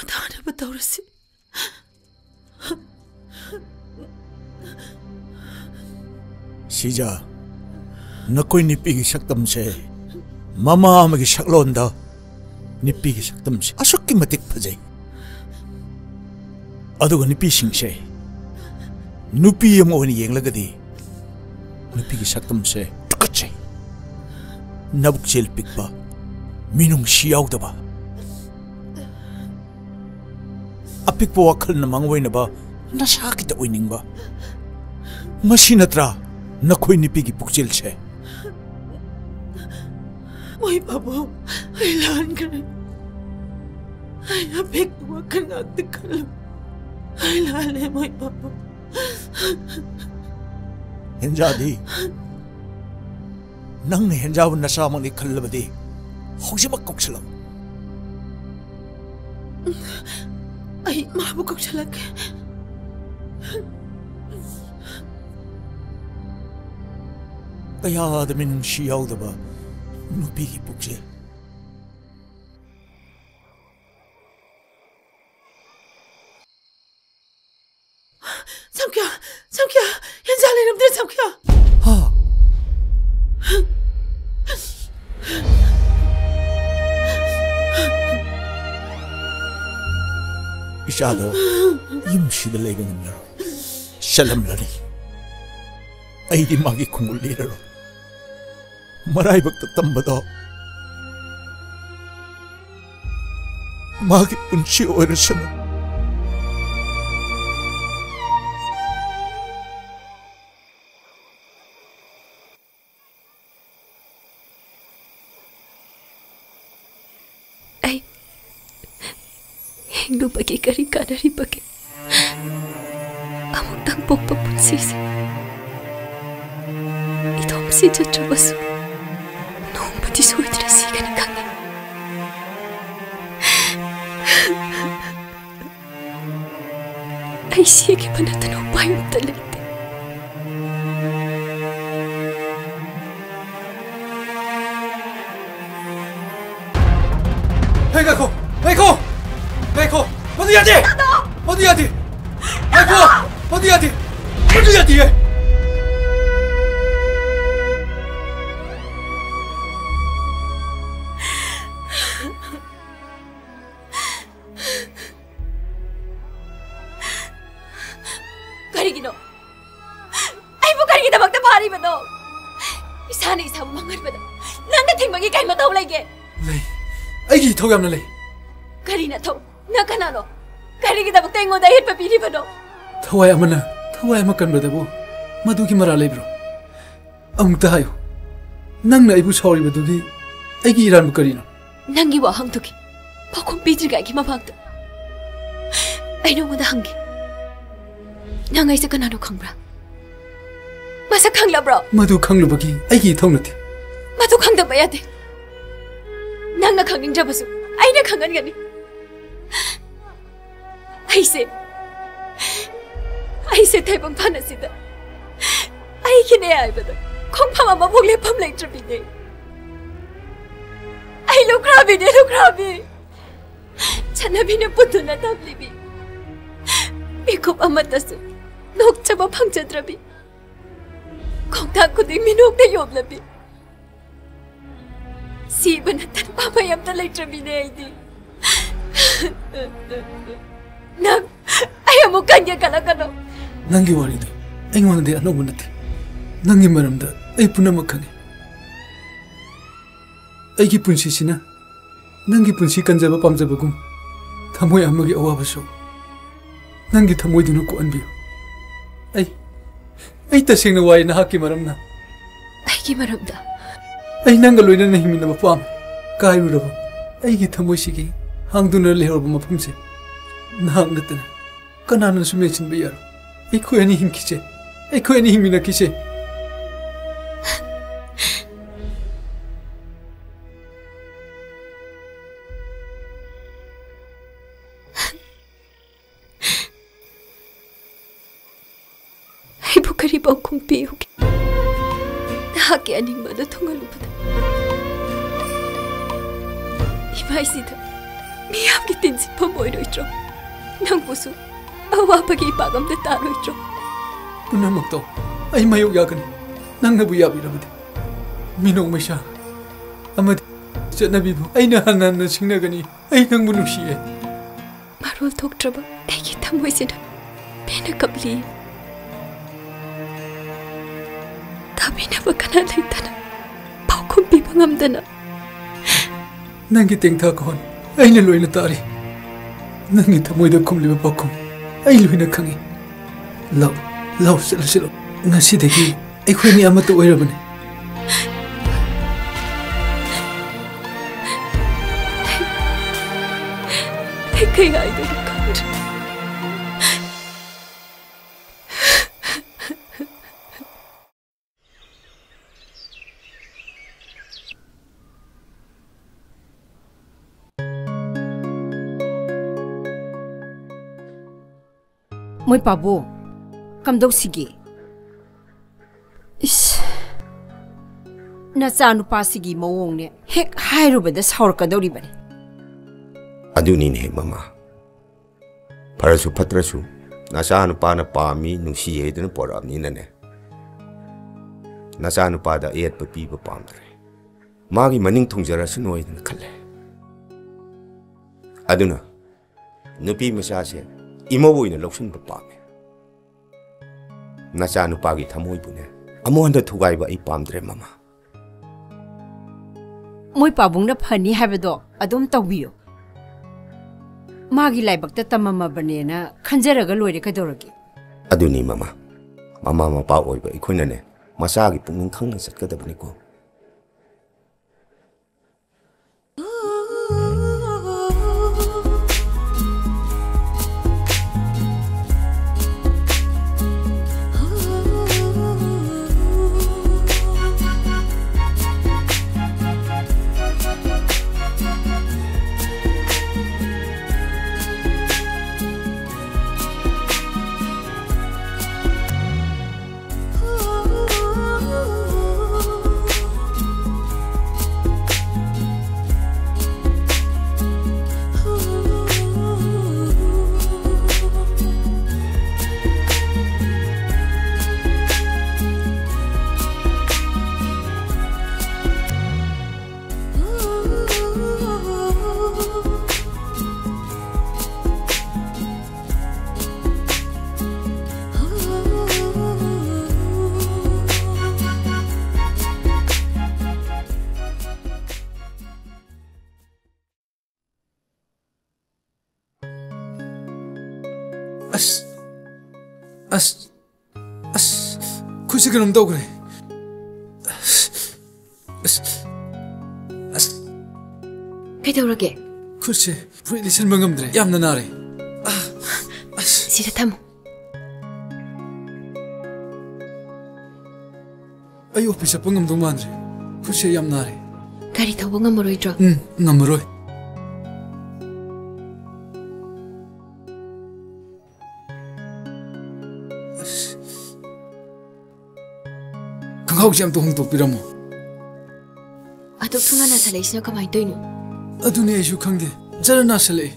ꯇꯥꯅꯕ ꯇꯧꯔꯁꯤ꯫ ꯁꯤꯖꯥ, ꯅꯈꯣꯏ ꯅꯨꯄꯤꯒꯤ ꯁꯛꯇꯝꯁꯦ, ꯃꯃꯥ ꯑꯃꯒꯤ ꯁꯛꯂꯣꯟꯗ ꯅꯨꯄꯤꯒꯤ ꯁꯛꯇꯝꯁꯦ ꯑꯁꯨꯛꯀꯤ ꯃꯇꯤꯛ ꯐꯖꯩ꯫ ꯑꯗꯨꯒ ꯅꯨꯄꯤꯁꯤꯡꯁꯦ, ꯅꯨꯄꯤ ꯑꯃ ꯑꯣꯏꯅ ꯌꯦꯡꯂꯒꯗꯤ ꯅꯨꯄꯤꯒꯤ ꯁꯛꯇꯝꯁꯦ ꯇꯨꯀꯠꯆꯩ꯫ ꯅꯕꯨꯛꯆꯦꯜ ꯄꯤꯛꯄ, ꯃꯤꯅꯨꯡꯁꯤ ꯌꯥꯎꯗꯕ, ꯑꯄꯤꯛꯄ ꯋꯥꯈꯜꯅ ꯃꯥꯡꯑꯣꯏꯅꯕ, ꯅꯁꯥ ꯈꯤꯇ ꯑꯣꯏꯅꯤꯡꯕ꯫ ꯃꯁꯤ ꯅꯠꯇ꯭ꯔꯥ ꯅꯈꯣꯏ ꯅꯨꯄꯤꯒꯤ ꯄꯨꯛꯆꯦꯜꯁꯦ? ꯃꯣꯏ ꯄꯥꯕꯨꯡ, ꯑꯩ ꯂꯥꯟꯈ꯭ꯔꯦ꯫ ꯑꯩ ꯑꯄꯤꯛꯄ ꯋꯥꯈꯜ ꯉꯥꯛꯇ ꯈꯜꯂꯨ꯫ ꯑꯩ ꯂꯥꯜꯂꯦ, ꯃꯣꯏ ꯄꯥꯕꯨꯡ꯫ ꯍꯦꯟꯖꯥꯗꯤ, ꯅꯪꯅ ꯍꯦꯟꯖꯥꯕ ꯅꯆꯥꯃꯛꯅꯤ ꯈꯜꯂꯕꯗꯤ ꯍꯧꯖꯤꯛꯃꯛ ꯀꯧꯁꯤꯜꯂꯛꯎ꯫ ꯑꯩ ꯃꯥꯕꯨ ꯀꯧꯁꯤꯜꯂꯛꯀꯦ꯫ ꯀꯌꯥꯗ ꯃꯤꯅꯨꯡꯁꯤ ꯌꯥꯎꯗꯕ ꯅꯨꯄꯤꯒꯤ ꯄꯨꯛꯆꯦꯜ꯫ ꯁꯝꯈ꯭ꯌꯥ! ꯁꯝꯈ꯭ꯌꯥ! ꯍꯦꯟꯖꯥ ꯂꯩꯔꯝꯗ꯭ꯔꯦ, ꯁꯝꯈ꯭ꯌꯥ! ꯍꯥ? ꯏꯆꯥꯗꯣ ꯌꯨꯝꯁꯤꯗ ꯂꯩꯕ ꯉꯝꯂꯔꯣꯏ꯫ ꯆꯠꯂꯝꯂꯅꯤ꯫ ꯑꯩꯗꯤ ꯃꯥꯒꯤ ꯈꯣꯡꯒꯨꯜ ꯂꯤꯔꯔꯣꯏ꯫ ꯃꯔꯥꯏꯕꯛꯇ ꯇꯝꯕꯗꯣ ꯃꯥꯒꯤ ꯄꯨꯟꯁꯤ ꯑꯣꯏꯔꯁꯅꯨ꯫ ꯑꯩ ꯍꯤꯡꯂꯨꯕꯒꯤ ꯀꯔꯤ ꯀꯥꯟꯅꯔꯤꯕꯒꯦ? ꯑꯃꯨꯛꯇꯪ ꯄꯣꯛꯄ ꯄꯨꯟꯁꯤꯁꯦ ꯏꯇꯣꯝ ꯁꯤꯖꯠꯇ꯭ꯔꯕꯁꯨ ꯅꯣꯡꯃꯗꯤ ꯁꯣꯏꯗꯅ ꯁꯤꯒꯅꯤ ꯈꯪꯉꯤ꯫ ꯑꯩ ꯁꯤꯈꯤꯕ ꯅꯠꯇꯅ ꯎꯄꯥꯏ ꯑꯃꯠꯇ ꯂꯩꯇꯦ꯫ ꯍꯦ, ꯉꯥꯏꯈꯣ! ꯉꯥꯏꯈꯣ! ꯉꯥꯏꯈꯣ! ꯌꯥꯗꯦ! ꯃꯗꯨ ꯌꯥꯗꯦ! ꯉꯥꯏꯈꯣ! ꯃꯗꯨ ꯌꯥꯗꯦ! ꯃꯗꯨ ꯌꯥꯗꯤꯌꯦ! ꯀꯔꯤꯒꯤꯅꯣ? ꯑꯩꯕꯨ ꯀꯔꯤꯒꯤꯗꯃꯛꯇ ꯐꯥꯔꯤꯕꯅꯣ? ꯏꯁꯥꯅ ꯏꯁꯥꯕꯨ ꯃꯥꯡꯍꯟꯕꯗ ꯅꯪꯅ ꯊꯤꯡꯕꯒꯤ ꯀꯩ ꯃꯊꯧ ꯂꯩꯒꯦ? ꯂꯩ꯫ ꯑꯩꯒꯤ ꯏꯊꯧ ꯌꯥꯝꯅ ꯂꯩ꯫ ꯀꯔꯤ ꯅꯊꯧ? ꯅꯪ ꯀꯅꯥꯅꯣ? ꯀꯔꯤꯒꯤꯗꯃꯛꯇ ꯑꯩꯉꯣꯟꯗ ꯑꯌꯦꯠꯄ ꯄꯤꯔꯤꯕꯅꯣ? ꯊꯋꯥꯏ ꯑꯃꯅ ꯊꯋꯥꯏ ꯑꯃ ꯀꯟꯕꯗꯕꯨ ꯃꯗꯨꯒꯤ ꯃꯔꯥꯜ ꯂꯩꯕ꯭ꯔꯣ? ꯑꯃꯨꯛꯇ ꯍꯥꯏꯌꯨ, ꯅꯪꯅ ꯑꯩꯕꯨ ꯁꯥꯎꯔꯤꯕꯗꯨꯒꯤ ꯑꯩꯒꯤ ꯏꯔꯥꯟꯕꯨ ꯀꯔꯤꯅꯣ? ꯅꯪꯒꯤ ꯋꯥꯍꯪꯗꯨꯒꯤ ꯄꯥꯎꯈꯨꯝ ꯄꯤꯗ꯭ꯔꯤꯉꯩꯒꯤ ꯃꯃꯥꯡꯗ ꯑꯩ ꯅꯉꯣꯟꯗ ꯍꯪꯒꯦ꯫ ꯅꯪ ꯑꯩꯁꯦ ꯀꯅꯥꯅꯣ ꯈꯪꯕ꯭ꯔꯥ? ꯃꯁꯛ ꯈꯪꯂꯕ꯭ꯔꯣ? ꯃꯗꯨ ꯈꯪꯂꯨꯕꯒꯤ ꯑꯩꯒꯤ ꯏꯊꯧ ꯅꯠꯇꯦ꯫ ꯃꯗꯨ ꯈꯪꯗꯕ ꯌꯥꯗꯦ꯫ ꯅꯪꯅ ꯈꯪꯅꯤꯡꯗ꯭ꯔꯕꯁꯨ ꯑꯩꯅ ꯈꯪꯍꯟꯒꯅꯤ꯫ ꯑꯩꯁꯦ, ꯑꯩꯁꯦ ꯇꯥꯏꯕꯪ ꯐꯥꯟ ꯑꯁꯤꯗ ꯑꯩꯒꯤꯅꯦ ꯍꯥꯏꯕꯗ ꯈꯣꯡꯐꯝ ꯑꯃꯐꯥꯎ ꯂꯦꯞꯐꯝ ꯂꯩꯇ꯭ꯔꯕꯤꯅꯦ꯫ ꯑꯩ ꯂꯨꯈ꯭ꯔꯥꯕꯤꯅꯦ, ꯂꯨꯈ꯭ꯔꯥꯕꯤ꯫ ꯆꯠꯅꯕꯤꯅ ꯄꯨꯠꯇꯨꯅ ꯊꯝꯂꯤꯕꯤ꯫ ꯃꯤꯀꯨꯞ ꯑꯃꯠꯇꯁꯨ ꯅꯣꯛꯆꯕ ꯐꯪꯖꯗ꯭ꯔꯕꯤ꯫ ꯈꯣꯡꯊꯥꯡ ꯈꯨꯗꯤꯡ ꯃꯤꯅꯣꯛꯅ ꯌꯣꯝꯂꯕꯤ꯫ ꯁꯤꯕ ꯅꯠꯇꯅ ꯄꯥꯝꯕꯩ ꯑꯝꯇ ꯂꯩꯇ꯭ꯔꯕꯤꯅꯦ ꯑꯩꯗꯤ꯫ ꯅꯪ ꯑꯩ ꯑꯃꯨꯛ ꯀꯟꯒꯦ ꯈꯜꯂꯛꯀꯅꯣ꯫ ꯅꯪꯒꯤ ꯋꯥꯔꯤꯗꯨ ꯑꯩꯉꯣꯟꯗꯗꯤ ꯑꯅꯧꯕ ꯅꯠꯇꯦ꯫ ꯅꯪꯒꯤ ꯃꯔꯝꯗ ꯑꯩ ꯄꯨꯝꯅꯃꯛ ꯈꯪꯏ꯫ ꯑꯩꯒꯤ ꯄꯨꯟꯁꯤꯁꯤꯅ ꯅꯪꯒꯤ ꯄꯨꯟꯁꯤ ꯀꯟꯖꯕ ꯄꯥꯝꯖꯕꯒꯨꯝ, ꯊꯃꯣꯏ ꯑꯃꯒꯤ ꯑꯋꯥꯕꯁꯨ ꯅꯪꯒꯤ ꯊꯃꯣꯏꯗꯨꯅ ꯀꯣꯛꯍꯟꯕꯤꯌꯨ꯫ ꯑꯩ, ꯑꯩ ꯇꯁꯦꯡꯅ ꯋꯥꯏ ꯅꯍꯥꯛꯀꯤ ꯃꯔꯝꯅ꯫ ꯑꯩꯒꯤ ꯃꯔꯝꯗ? ꯑꯩ ꯅꯪꯒ ꯂꯣꯏꯅꯅ ꯍꯤꯡꯃꯤꯟꯅꯕ ꯄꯥꯝꯃꯤ꯫ ꯀꯥꯏꯔꯨꯔꯕ ꯑꯩꯒꯤ ꯊꯃꯣꯏꯁꯤꯒꯤ ꯍꯥꯡꯗꯨꯅ ꯂꯩꯍꯧꯔꯕ ꯃꯐꯝꯁꯦ ꯅꯍꯥꯛ ꯅꯠꯇꯅ ꯀꯅꯥꯅꯁꯨ ꯃꯦꯟꯁꯤꯟꯕ ꯌꯥꯔꯣꯏ꯫ ꯑꯩꯈꯣꯏ ꯑꯅꯤ ꯍꯤꯡꯈꯤꯁꯦ꯫ ꯑꯩꯈꯣꯏ ꯑꯅꯤ ꯍꯤꯡꯃꯤꯟꯅꯈꯤꯁꯦ꯫ ꯑꯩꯕꯨ ꯀꯔꯤ ꯄꯥꯎꯈꯨꯝ ꯄꯤꯌꯨꯒꯦ? ꯅꯍꯥꯛꯀꯤ ꯑꯅꯤꯡꯕ ꯑꯗꯨ ꯊꯨꯡꯍꯜꯂꯨꯕꯗ ꯏꯃꯥꯏꯁꯤꯗ ꯃꯤꯌꯥꯝꯒꯤ ꯇꯤꯟꯁꯤꯠꯐꯝ ꯑꯣꯏꯔꯣꯏꯗ꯭ꯔꯣ? ꯅꯪꯕꯨꯁꯨ ꯑꯋꯥꯕꯒꯤ ꯏꯄꯥꯛ ꯑꯝꯇ ꯇꯥꯔꯣꯏꯗ꯭ꯔꯣ? ꯄꯨꯝꯅꯃꯛꯇꯣ ꯑꯩ ꯃꯥꯌꯣꯛ ꯌꯥꯒꯅꯤ, ꯅꯪꯅꯕꯨ ꯌꯥꯕꯤꯔꯕꯗꯤ꯫ ꯃꯤꯅꯣꯛ ꯃꯩꯁꯥ ꯑꯃꯗꯤ ꯆꯠꯅꯕꯤꯕꯨ ꯑꯩꯅ ꯍꯟꯅ ꯍꯟꯅ ꯁꯤꯡꯅꯒꯅꯤ꯫ ꯑꯩ ꯅꯪꯕꯨ ꯅꯨꯡꯁꯤꯌꯦ꯫ ꯃꯔꯣꯜ ꯊꯣꯛꯇ꯭ꯔꯕ ꯑꯩꯒꯤ ꯊꯃꯣꯏꯁꯤꯅ ꯄꯦꯟꯅ ꯀꯞꯂꯤ꯫ ꯇꯥꯕꯤꯅꯕ ꯀꯅꯥ ꯂꯩꯇꯅ, ꯄꯥꯎꯈꯨꯝ ꯄꯤꯕ ꯉꯝꯗꯅ꯫ ꯅꯪꯒꯤ ꯇꯦꯡꯊꯥ ꯈꯣꯟ ꯑꯩꯅ ꯂꯣꯏꯅ ꯇꯥꯔꯤ꯫ ꯅꯪꯒꯤ ꯊꯃꯣꯏꯗ ꯈꯨꯝꯂꯤꯕ ꯄꯥꯎꯈꯨꯝ ꯑꯩ ꯂꯣꯏꯅ ꯈꯪꯏ꯫ ꯂꯥꯎ, ꯂꯥꯎ, ꯆꯠꯂꯁꯤ ꯂꯥꯎ꯫ ꯉꯁꯤꯗꯒꯤ ꯑꯩꯈꯣꯏ ꯑꯅꯤ ꯑꯃꯠꯇ ꯑꯣꯏꯔꯕꯅꯤ꯫ ꯑꯩ ꯀꯩ ꯍꯥꯏꯗꯣꯏꯅꯣ ꯈꯪꯗ꯭ꯔꯦ꯫ ꯃꯣꯏ ꯄꯥꯕꯨꯡ, ꯀꯝꯗꯧꯁꯤꯒꯦ? ꯏꯁ, ꯅꯆꯥꯅꯨꯄꯥꯁꯤꯒꯤ ꯃꯑꯣꯡꯅꯦ, ꯍꯦꯛ ꯍꯥꯏꯔꯨꯕꯗ ꯁꯥꯎꯔꯛꯀꯗꯧꯔꯤꯕꯅꯤ꯫ ꯑꯗꯨꯅꯤꯅꯦ ꯃꯃꯥ, ꯐꯔꯁꯨ ꯐꯠꯇ꯭ꯔꯁꯨ ꯅꯆꯥꯅꯨꯄꯥꯅ ꯄꯥꯝꯃꯤ, ꯅꯨꯡꯁꯤ ꯍꯥꯏꯗꯨꯅ ꯄꯣꯔꯛꯑꯕꯅꯤꯅꯅꯦ, ꯅꯆꯥꯅꯨꯄꯥꯗ ꯑꯌꯦꯠꯄ ꯄꯤꯕ ꯄꯥꯝꯗ꯭ꯔꯦ꯫ ꯃꯥꯒꯤ ꯃꯅꯤꯡ ꯊꯨꯡꯖꯔꯁꯅꯨ ꯍꯥꯏꯗꯅ ꯈꯜꯂꯦ꯫ ꯑꯗꯨꯅ ꯅꯨꯄꯤ ꯃꯆꯥꯁꯦ ꯏꯃꯧ ꯑꯣꯏꯅ ꯂꯧꯁꯤꯟꯕ ꯄꯥꯝꯃꯦ꯫ ꯅꯆꯥꯅꯨꯄꯥꯒꯤ ꯊꯃꯣꯏꯕꯨꯅꯦ ꯑꯃꯨꯛ ꯍꯟꯅ ꯊꯨꯒꯥꯏꯕ ꯑꯩ ꯄꯥꯝꯗ꯭ꯔꯦ ꯃꯃꯥ꯫ ꯃꯣꯏ ꯄꯥꯕꯨꯡꯅ ꯐꯅꯤ ꯍꯥꯏꯕꯗꯣ ꯑꯗꯨꯝ ꯇꯧꯕꯤꯌꯨ꯫ ꯃꯥꯒꯤ ꯂꯥꯏꯕꯛꯇ ꯇꯝꯃꯝꯃꯕꯅꯦꯅ ꯈꯟꯖꯔꯒ ꯂꯣꯏꯔꯦ ꯀꯩꯗꯧꯔꯒꯦ? ꯑꯗꯨꯅꯤ ꯃꯃꯥ, ꯃꯃꯥ ꯃꯄꯥ ꯑꯣꯏꯕ ꯑꯩꯈꯣꯏꯅꯅꯦ ꯃꯆꯥꯒꯤ ꯄꯨꯛꯅꯤꯡ ꯈꯪꯅ ꯆꯠꯀꯗꯕꯅꯤꯀꯣ꯫ ꯑꯁ, ꯑꯁ, ꯑꯁ, ꯈꯨꯠꯁꯦ ꯀꯩꯅꯣꯝ ꯇꯧꯈ꯭ꯔꯦ꯫ ꯑꯁ, ꯑꯁ, ꯀꯩꯗꯧꯔꯒꯦ? ꯈꯨꯠꯁꯦ ꯐꯨꯔꯤꯠ ꯂꯤꯠꯁꯤꯟꯕ ꯉꯝꯗ꯭ꯔꯦ, ꯌꯥꯝꯅ ꯅꯥꯔꯦ꯫ ꯑꯥ, ꯑꯁ꯫ ꯁꯤꯗ ꯊꯝꯃꯨ꯫ ꯑꯩ ꯑꯣꯐꯤꯁ ꯆꯠꯄ ꯉꯝꯗꯧ ꯃꯥꯟꯗ꯭ꯔꯦ꯫ ꯈꯨꯠꯁꯦ ꯌꯥꯝ ꯅꯥꯔꯦ꯫ ꯒꯥꯔꯤ ꯊꯧꯕ ꯉꯝꯃꯔꯣꯏꯗ꯭ꯔꯣ? ꯎꯝ, ꯉꯝꯃꯔꯣꯏ꯫ ꯑꯁ꯫ ꯈꯪꯍꯥꯎꯁꯦ ꯑꯝꯇ ꯍꯣꯡꯗꯣꯛꯄꯤꯔꯝꯃꯣ꯫ ꯑꯗꯨꯛ ꯊꯨꯅ ꯅꯥꯁꯜꯂꯛꯏꯁꯤꯅ ꯀꯃꯥꯏꯅ ꯇꯧꯔꯤꯅꯣ? ꯑꯗꯨꯅꯦ ꯑꯩꯁꯨ ꯈꯪꯗꯦ꯫ ꯖꯔ ꯅꯥꯁꯜꯂꯛꯑꯦ꯫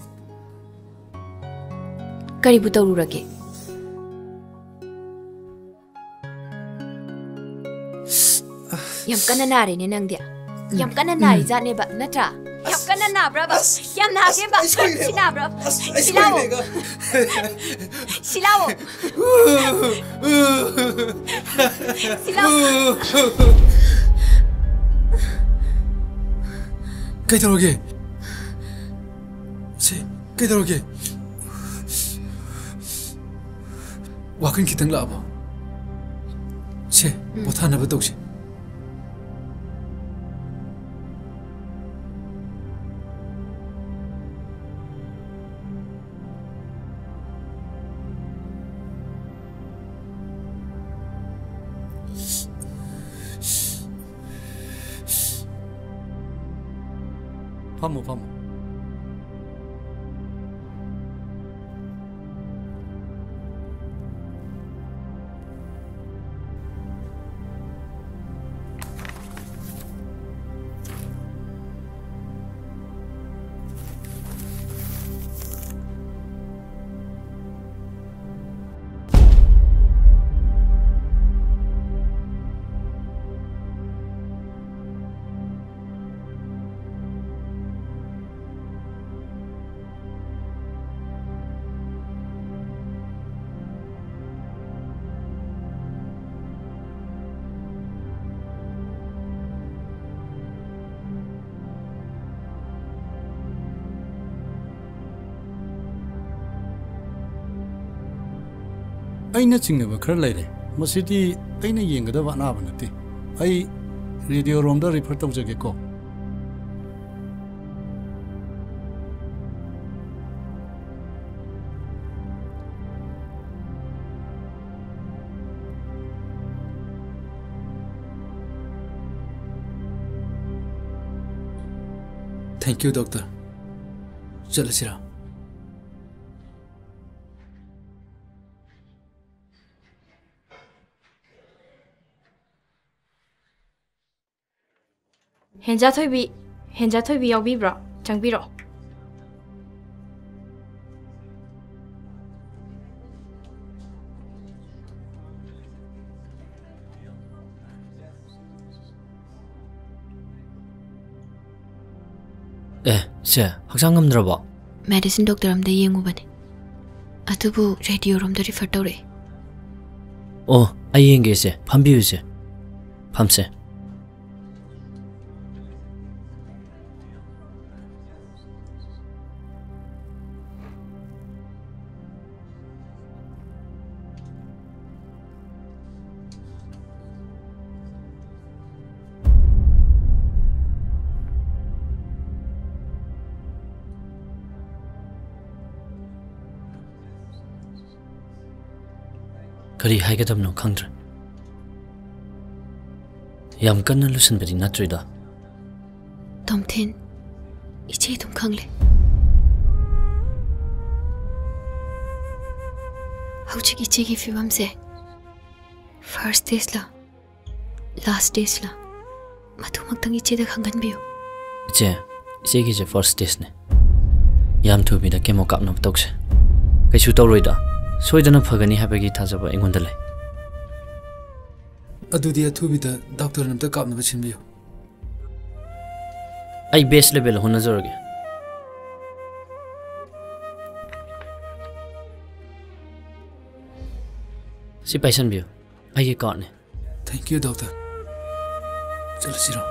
ꯀꯔꯤꯕꯨ ꯇꯧꯔꯨꯔꯒꯦ? ꯌꯥꯝ ꯀꯟꯅ ꯅꯥꯔꯦꯅꯦ ꯅꯪꯗꯤ꯫ ꯌꯥꯝ ꯀꯟꯅ ꯎꯝ꯫ ꯅꯥꯔꯤꯖꯥꯠꯅꯦꯕ, ꯅꯠꯇ꯭ꯔꯥ? ꯌꯥꯝ ꯑꯁ, ꯀꯟꯅ ꯅꯥꯕ꯭ꯔꯕ? ꯑꯁ, ꯌꯥꯝ ꯅꯥꯒꯦꯕ? ꯑꯁ, ꯑꯩ ꯁꯣꯏꯔꯦꯕ꯫ ꯁꯤ ꯅꯥꯕ꯭ꯔꯣ? ꯑꯁ, ꯑꯩ ꯁꯤ ꯂꯥꯎ꯫ ꯁꯣꯏꯔꯦꯕ꯫ ꯁꯤ ꯂꯥꯎ꯫ ꯁꯤ ꯂꯥꯎ꯫ ꯀꯩꯗꯧꯔꯒꯦ? ꯁꯤ, ꯀꯩꯗꯧꯔꯒꯦ? ꯋꯥꯈꯜ ꯈꯤꯇꯪ ꯂꯥꯛꯑꯕꯣ? ꯁꯦ, ꯎꯝ꯫ ꯄꯣꯊꯥꯅꯕ ꯇꯧꯁꯦ꯫ ꯐꯝꯃꯣ, ꯐꯝꯃꯣ꯫ ꯑꯩꯅ ꯆꯤꯡꯅꯕ ꯈꯔ ꯂꯩꯔꯦ꯫ ꯃꯁꯤꯗꯤ ꯑꯩꯅ ꯌꯦꯡꯒꯗꯕ ꯑꯅꯥꯕ ꯅꯠꯇꯦ꯫ ꯑꯩ ꯔꯦꯗꯤꯑꯣꯔꯣꯝꯗ ꯔꯤꯐꯔ ꯇꯧꯖꯒꯦꯀꯣ꯫ Thank you, doctor. ꯆꯠꯂꯁꯤꯔꯥ? ꯍꯦꯟꯖꯥꯊꯣꯏꯕꯤ, ꯍꯦꯟꯖꯥꯊꯣꯏꯕꯤ ꯌꯥꯎꯕꯤꯕ꯭ꯔꯣ? ꯆꯪꯕꯤꯔꯛꯑꯣ꯫ ꯑꯦ, ꯁꯦ, ꯍꯛꯆꯥꯡ ꯉꯝꯗ꯭ꯔꯕꯣ? ꯃꯦꯗꯤꯁꯤꯟ ꯗꯣꯛꯇꯔ ꯑꯝꯗ ꯌꯦꯡꯉꯨꯕꯅꯦ, ꯑꯗꯨꯕꯨ ꯔꯦꯗꯤꯑꯣꯔꯣꯝꯗ ꯔꯤꯐꯔ ꯇꯧꯔꯛꯑꯦ꯫ ꯑꯣ, ꯑꯩ ꯌꯦꯡꯒꯦ, ꯏꯆꯦ꯫ ꯐꯝꯕꯤꯌꯨ, ꯏꯆꯦ꯫ ꯐꯝꯁꯦ꯫ ꯀꯔꯤ ꯍꯥꯏꯒꯗꯕꯅꯣ ꯈꯪꯗ꯭ꯔꯦ꯫ ꯌꯥꯝ ꯀꯟꯅ ꯂꯨꯁꯟꯕꯗꯤ ꯅꯠꯇ꯭ꯔꯤꯗ꯫ ꯇꯣꯝꯊꯤꯟ, ꯏꯆꯦ ꯑꯗꯨꯝ ꯈꯪꯂꯦ꯫ ꯍꯧꯖꯤꯛ ꯏꯆꯦꯒꯤ ꯐꯤꯕꯝꯁꯦ first stageꯂ last stageꯂ, ꯃꯗꯨꯃꯛꯇꯪ ꯏꯆꯦꯗ ꯈꯪꯍꯟꯕꯤꯌꯨ꯫ ꯏꯆꯦ, ꯏꯆꯦꯒꯤꯁꯦ first stageꯅꯦ꯫ ꯌꯥꯝ ꯊꯨꯕꯤꯗ chemo ꯀꯥꯞꯅꯕ ꯇꯧꯁꯦ꯫ ꯀꯩꯁꯨ ꯇꯧꯔꯣꯏꯗ꯫ ꯁꯣꯏꯗꯅ ꯐꯒꯅꯤ ꯍꯥꯏꯕꯒꯤ ꯊꯥꯖꯕ ꯑꯩꯉꯣꯟꯗ ꯂꯩ꯫ ꯑꯗꯨꯗꯤ ꯑꯊꯨꯕꯤꯗ ꯗꯣꯛꯇꯔꯅ ꯑꯝꯇ ꯀꯥꯞꯅꯕ ꯁꯤꯟꯕꯤꯌꯨ꯫ ꯑꯩ best levelꯗ ꯍꯣꯠꯅꯖꯔꯒꯦ꯫ ꯁꯤ ꯄꯥꯏꯁꯟꯕꯤꯌꯨ, ꯑꯩꯒꯤ cardꯅꯦ꯫ Thank you, doctor. ꯆꯠꯂꯁꯤꯔꯣ?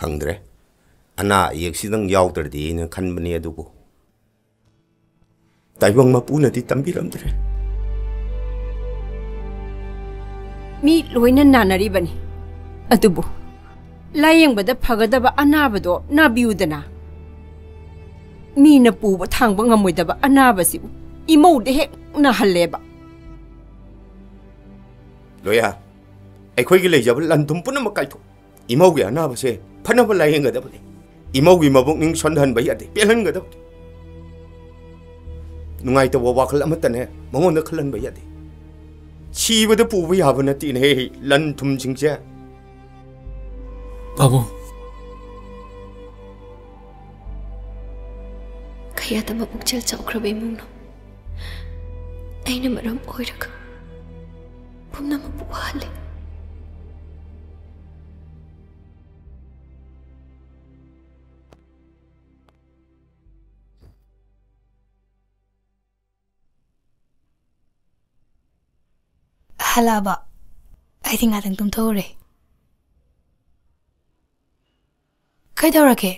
ꯐꯪꯗ꯭ꯔꯦ꯫ ꯑꯅꯥ ꯑꯌꯦꯛꯁꯤꯗꯪ ꯌꯥꯎꯗ꯭ꯔꯗꯤꯅ ꯈꯟꯕꯅꯤ, ꯑꯗꯨꯕꯨ ꯇꯥꯏꯕꯪ ꯃꯄꯨꯅꯗꯤ ꯇꯝꯕꯤꯔꯝꯗ꯭ꯔꯦ꯫ ꯃꯤ ꯂꯣꯏꯅ ꯅꯥꯅꯔꯤꯕꯅꯤ, ꯑꯗꯨꯕꯨ ꯂꯥꯌꯦꯡꯕꯗ ꯐꯒꯗꯕ ꯑꯅꯥꯕꯗꯣ ꯅꯥꯕꯤꯌꯨꯗꯅ꯫ ꯃꯤꯅ ꯄꯨꯕ ꯊꯥꯡꯕ ꯉꯝꯃꯣꯏꯗꯕ ꯑꯅꯥꯕꯁꯤꯕꯨ ꯏꯃꯧꯗ ꯍꯦꯛ ꯅꯥꯍꯜꯂꯦꯕ꯫ ꯂꯣꯌꯥ, ꯑꯩꯈꯣꯏꯒꯤ ꯂꯩꯖꯕ ꯂꯟ ꯊꯨꯝ ꯄꯨꯝꯅꯃꯛ ꯀꯥꯏꯊꯣꯛ꯫ ꯏꯃꯧꯒꯤ ꯑꯅꯥꯕꯁꯦ ꯐꯅꯕ ꯂꯥꯌꯦꯡꯒꯗꯕꯅꯤ꯫ ꯏꯃꯧꯒꯤ ꯃꯕꯨꯛꯅꯤꯡ ꯁꯣꯟꯊꯍꯟꯕ ꯌꯥꯗꯦ, ꯄꯦꯜꯍꯟꯒꯗꯕꯅꯤ꯫ ꯅꯨꯡꯉꯥꯏꯇꯕ ꯋꯥꯈꯜ ꯑꯃꯠꯇꯅꯦ ꯃꯉꯣꯟꯗ ꯈꯜꯍꯟꯕ ꯌꯥꯗꯦ꯫ ꯁꯤꯕꯗ ꯄꯨꯕ ꯌꯥꯕ ꯅꯠꯇꯦꯅꯦꯍꯦ, ꯂꯟ ꯊꯨꯝꯁꯤꯡꯁꯦ꯫ ꯄꯥꯕꯨꯡ꯫ ꯀꯌꯥꯗ ꯃꯄꯨꯛꯆꯦꯜ ꯆꯥꯎꯈ꯭ꯔꯕ ꯏꯃꯨꯡꯅꯣ꯫ ꯑꯩꯅ ꯃꯔꯝ ꯑꯣꯏꯔꯒ ꯄꯨꯝꯅꯃꯛꯄꯨ ꯋꯥꯍꯜꯂꯦ꯫ ꯍꯜꯂꯛꯑꯕ? ꯑꯩꯗꯤ ꯉꯥꯛꯇꯪ ꯇꯨꯝꯊꯣꯛꯎꯔꯦ꯫ ꯀꯩꯗꯧꯔꯒꯦ?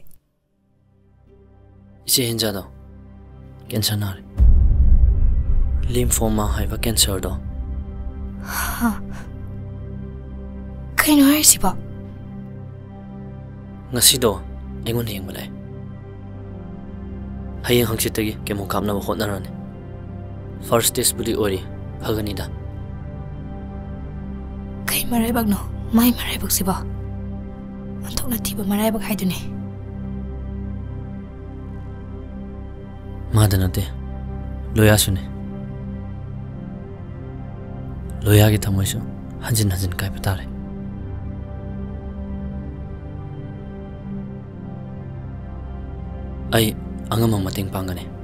ꯏꯆꯦ ꯍꯦꯟꯖꯥꯗꯣ ꯀꯦꯟꯁꯔ ꯅꯥꯔꯦ꯫ ꯂꯤꯝꯐꯣꯃꯥ ꯍꯥꯏꯕ ꯀꯦꯟꯁꯔꯗꯣ꯫ ꯍꯥ? ꯀꯩꯅꯣ ꯍꯥꯏꯔꯤꯁꯤꯕꯣ? ꯉꯁꯤꯗꯣ ꯑꯩꯉꯣꯟꯗ ꯌꯦꯡꯕ ꯂꯥꯛꯑꯦ꯫ ꯍꯌꯦꯡ ꯍꯪꯆꯤꯠꯇꯒꯤ ꯀꯦꯃꯣ ꯀꯥꯞꯅꯕ ꯍꯣꯠꯅꯔꯅꯤ꯫ ꯐꯥꯔꯁ ꯁ꯭ꯇꯦꯖꯄꯨꯗꯤ ꯑꯣꯏꯔꯤ, ꯐꯒꯅꯤꯗ꯫ ꯀꯩ ꯃꯔꯥꯏꯕꯛꯅꯣ ꯃꯥꯏ ꯃꯔꯥꯏꯕꯛꯁꯤꯕꯣ? ꯑꯣꯟꯊꯣꯛꯅ ꯊꯤꯕ ꯃꯔꯥꯏꯕꯛ ꯍꯥꯏꯗꯨꯅꯤ꯫ ꯃꯥꯗ ꯅꯠꯇꯦ, ꯂꯣꯌꯥꯁꯨꯅꯤ꯫ ꯂꯣꯌꯥꯒꯤ ꯊꯃꯣꯏꯁꯨ ꯍꯟꯖꯤꯟ ꯍꯟꯖꯤꯟ ꯀꯥꯏꯕ ꯇꯥꯔꯦ꯫ ꯑꯩ ꯑꯉꯝꯕ ꯃꯇꯦꯡ ꯄꯥꯡꯒꯅꯤ꯫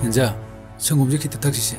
ꯍꯦꯟꯖꯥ, ꯁꯪꯒꯣꯝꯁꯦ ꯈꯤꯇ ꯊꯛꯁꯤꯁꯦ꯫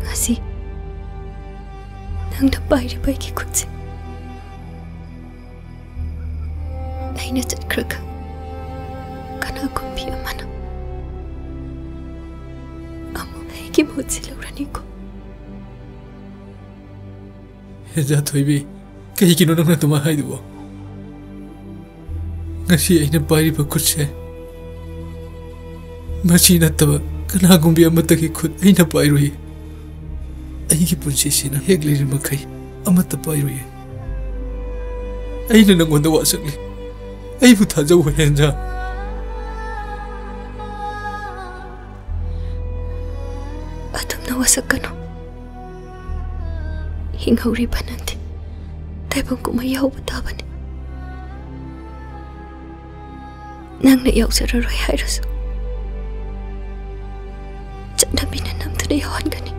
ꯉꯁꯤ ꯅꯪꯅ ꯄꯥꯏꯔꯤꯕ ꯑꯩꯒꯤ ꯈꯨꯠꯁꯦ ꯑꯩꯅ ꯆꯠꯈ꯭ꯔꯒ ꯀꯅꯥꯒꯨꯝꯕꯤ ꯑꯃꯅ ꯑꯃꯨꯛ ꯑꯩꯒꯤ ꯃꯍꯨꯠꯁꯦ ꯂꯧꯔꯅꯤꯀꯣ꯫ ꯍꯦꯟꯖꯥ ꯊꯣꯏꯕꯤ, ꯀꯩꯒꯤꯅꯣ ꯅꯪꯅ ꯑꯗꯨꯃꯥꯏ ꯍꯥꯏꯗꯨꯕꯣ? ꯉꯁꯤ ꯑꯩꯅ ꯄꯥꯏꯔꯤꯕ ꯈꯨꯠꯁꯦ ꯃꯁꯤ ꯅꯠꯇꯕ ꯀꯅꯥꯒꯨꯝꯕꯤ ꯑꯃꯠꯇꯒꯤ ꯈꯨꯠ ꯑꯩꯅ ꯄꯥꯏꯔꯨꯏ꯫ ꯑꯩꯒꯤ ꯄꯨꯟꯁꯤꯁꯤꯅ ꯍꯦꯛ ꯂꯩꯔꯤ ꯃꯈꯩ ꯑꯃꯠꯇ ꯄꯥꯏꯔꯨꯏ꯫ ꯑꯩꯅ ꯅꯪꯉꯣꯟꯗ ꯋꯥꯁꯛꯂꯤ꯫ ꯑꯩꯕꯨ ꯊꯥꯖꯧ, ꯍꯦꯟꯖꯥ꯫ ꯑꯗꯨꯝꯅ ꯋꯥꯁꯛꯀꯅꯨ꯫ ꯍꯤꯡꯍꯧꯔꯤꯕ ꯅꯪꯗꯤ ꯇꯥꯏꯕꯪ ꯀꯨꯝꯍꯩ ꯌꯥꯎꯕ ꯇꯥꯕꯅꯤ꯫ ꯅꯪꯅ ꯌꯥꯎꯖꯔꯔꯣꯏ ꯍꯥꯏꯔꯁꯨ, ꯆꯠꯅꯕꯤꯅ ꯅꯝꯗꯨꯅ ꯌꯥꯎꯍꯟꯒꯅꯤ꯫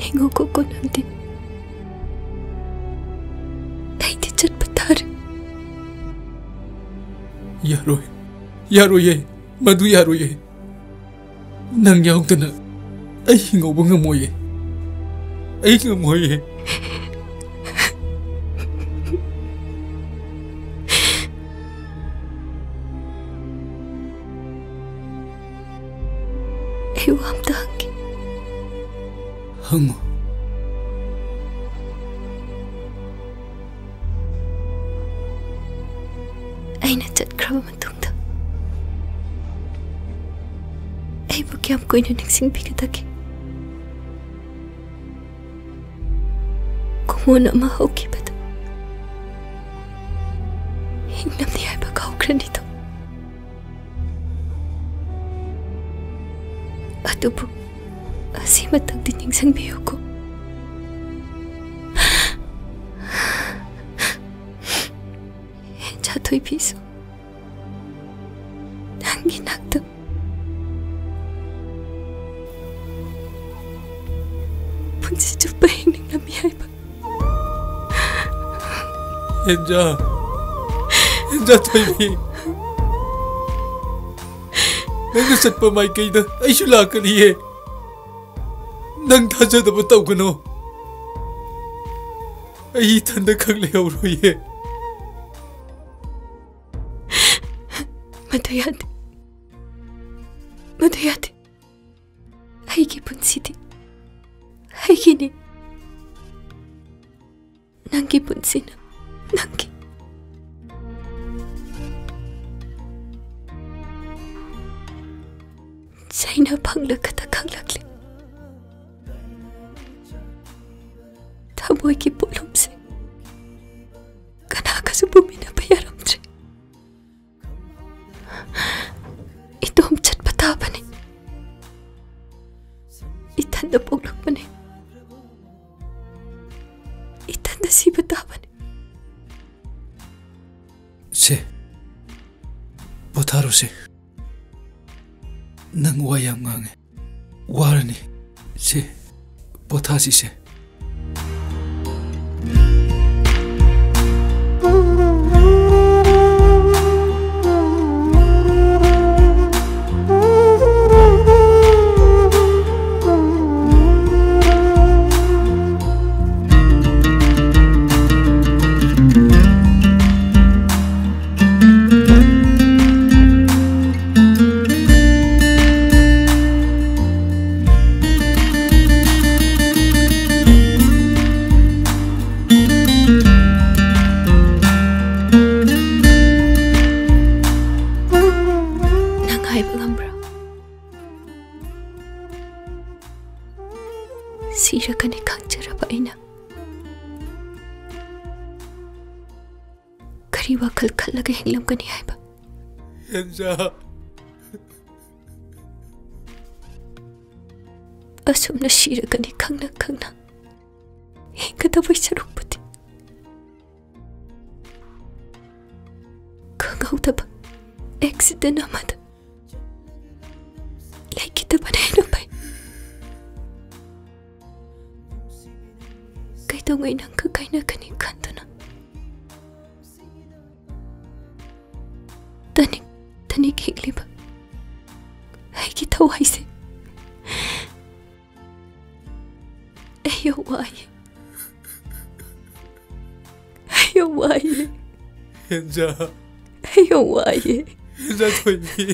ꯌꯦꯡꯉꯨꯀꯣ, ꯀꯣꯅꯨꯡꯗꯤ꯫ ꯑꯩꯗꯤ ꯆꯠꯄ ꯇꯥꯔꯦ꯫ ꯌꯥꯔꯣꯏ, ꯌꯥꯔꯣꯏꯌꯦ, ꯃꯗꯨ ꯌꯥꯔꯣꯏꯌꯦ꯫ ꯅꯪ ꯌꯥꯎꯗꯅ ꯑꯩ ꯍꯤꯡꯍꯧꯕ ꯉꯝꯃꯣꯏꯌꯦ, ꯑꯩ ꯉꯝꯃꯣꯏꯌꯦ꯫ ꯑꯩ ꯋꯥ ꯑꯝꯇ ꯍꯪꯒꯦ꯫ ꯍꯪꯉꯨ꯫ ꯑꯩꯅ ꯆꯠꯈ꯭ꯔꯕ ꯃꯇꯨꯡꯗ ꯑꯩꯕꯨ ꯀꯌꯥꯝ ꯀꯨꯏꯅ ꯅꯤꯡꯁꯤꯡꯕꯤꯒꯗꯒꯦ? ꯈꯨꯃꯣꯟ ꯑꯃ ꯍꯧꯈꯤꯕꯗ ꯍꯤꯡꯂꯝꯂꯦ ꯍꯥꯏꯕ ꯀꯥꯎꯈ꯭ꯔꯅꯤꯗꯣ꯫ ꯑꯗꯨꯕꯨ ꯑꯁꯤꯃꯇꯪꯗꯤ ꯅꯤꯡꯁꯤꯡꯕꯤꯌꯨꯀꯣ꯫ ꯍꯦꯟꯖꯥ ꯊꯣꯏꯕꯤꯁꯨ ꯅꯪꯒꯤ ꯅꯥꯛꯇ ꯄꯨꯟꯁꯤ ꯆꯨꯞꯄ ꯍꯤꯡꯅꯤꯡꯂꯝꯃꯤ ꯍꯥꯏꯕ꯫ ꯍꯦꯟꯖꯥ, ꯍꯦꯟꯖꯥ ꯊꯣꯏꯕꯤ, ꯅꯪꯅ ꯆꯠꯄ ꯃꯥꯏꯀꯩꯗ ꯑꯩꯁꯨ ꯂꯥꯛꯀꯅꯤꯌꯦ꯫ ꯅꯪ ꯊꯥꯖꯗꯕ ꯇꯧꯒꯅꯨ꯫ ꯑꯩ ꯏꯊꯟꯗ ꯈꯛ ꯂꯩꯍꯧꯔꯣꯏꯌꯦ꯫ ꯃꯗꯨ ꯌꯥꯗꯦ꯫ ꯃꯗꯨ ꯌꯥꯗꯦ꯫ ꯑꯩꯒꯤ ꯄꯨꯟꯁꯤꯗꯤ ꯑꯩꯒꯤꯅꯤ꯫ ꯅꯪꯒꯤ ꯄꯨꯟꯁꯤꯅ ꯅꯪꯒꯤ꯫ ꯆꯩꯅ ꯐꯪꯂꯒꯇ ꯈꯪꯂꯛꯂꯤ꯫ ꯊꯃꯣꯏꯒꯤ ꯄꯣꯠꯂꯨꯝꯁꯦ ꯀꯅꯥꯒꯁꯨ ꯄꯨꯃꯤꯟꯅꯕ ꯌꯥꯔꯝꯗ꯭ꯔꯦ꯫ ꯏꯇꯣꯝ ꯆꯠꯄ ꯇꯥꯕꯅꯤ꯫ ꯏꯊꯟꯗ ꯄꯣꯛꯂꯛꯄꯅꯤ꯫ ꯏꯊꯟꯗ ꯁꯤꯕ ꯇꯥꯕꯅꯤ꯫ ꯁꯦ, ꯄꯣꯊꯥꯔꯣꯁꯦ꯫ ꯅꯪ ꯋꯥ ꯌꯥꯝ ꯉꯥꯡꯉꯦ꯫ ꯋꯥꯔꯅꯤ꯫ ꯁꯦ, ꯄꯣꯊꯥꯁꯤꯁꯦ꯫ ꯅꯪ ꯍꯥꯏꯕ ꯉꯝꯕ꯭ꯔꯥ? ꯁꯤꯔꯒꯅꯤ ꯈꯪꯖꯔꯕ ꯑꯩꯅ ꯀꯔꯤ ꯋꯥꯈꯜ ꯈꯜꯂꯒ ꯍꯤꯡꯂꯝꯒꯅꯤ ꯍꯥꯏꯕ? ꯍꯦꯟꯖꯥ꯫ ꯑꯁꯨꯝꯅ ꯁꯤꯔꯒꯅꯤ ꯈꯪꯅ ꯈꯪꯅ ꯍꯤꯡꯒꯗꯕꯩ ꯁꯔꯨꯛꯄꯨꯗꯤ, ꯈꯪꯍꯧꯗꯕ ꯑꯦꯛꯁꯤꯗꯦꯟ ꯑꯃꯗ ꯂꯩꯈꯤꯗꯕꯅ ꯍꯦꯟꯅ ꯐꯩ꯫ ꯀꯩꯗꯧꯉꯩ ꯅꯪꯒ ꯀꯥꯏꯅꯒꯅꯤ ꯈꯟꯗꯨꯅ ꯇꯅꯤꯛ ꯇꯅꯤꯛ ꯍꯤꯛꯂꯤꯕ ꯑꯩꯒꯤ ꯊꯋꯥꯏꯁꯦ꯫ ꯑꯩ ꯌꯥꯝ ꯋꯥꯏꯌꯦ꯫ ꯑꯩ ꯌꯥꯝ ꯋꯥꯏꯌꯦ꯫ ꯍꯦꯟꯖꯥ꯫ ꯑꯩ ꯌꯥꯝ ꯋꯥꯏꯌꯦ꯫ ꯍꯦꯟꯖꯥ ꯊꯣꯏꯕꯤ꯫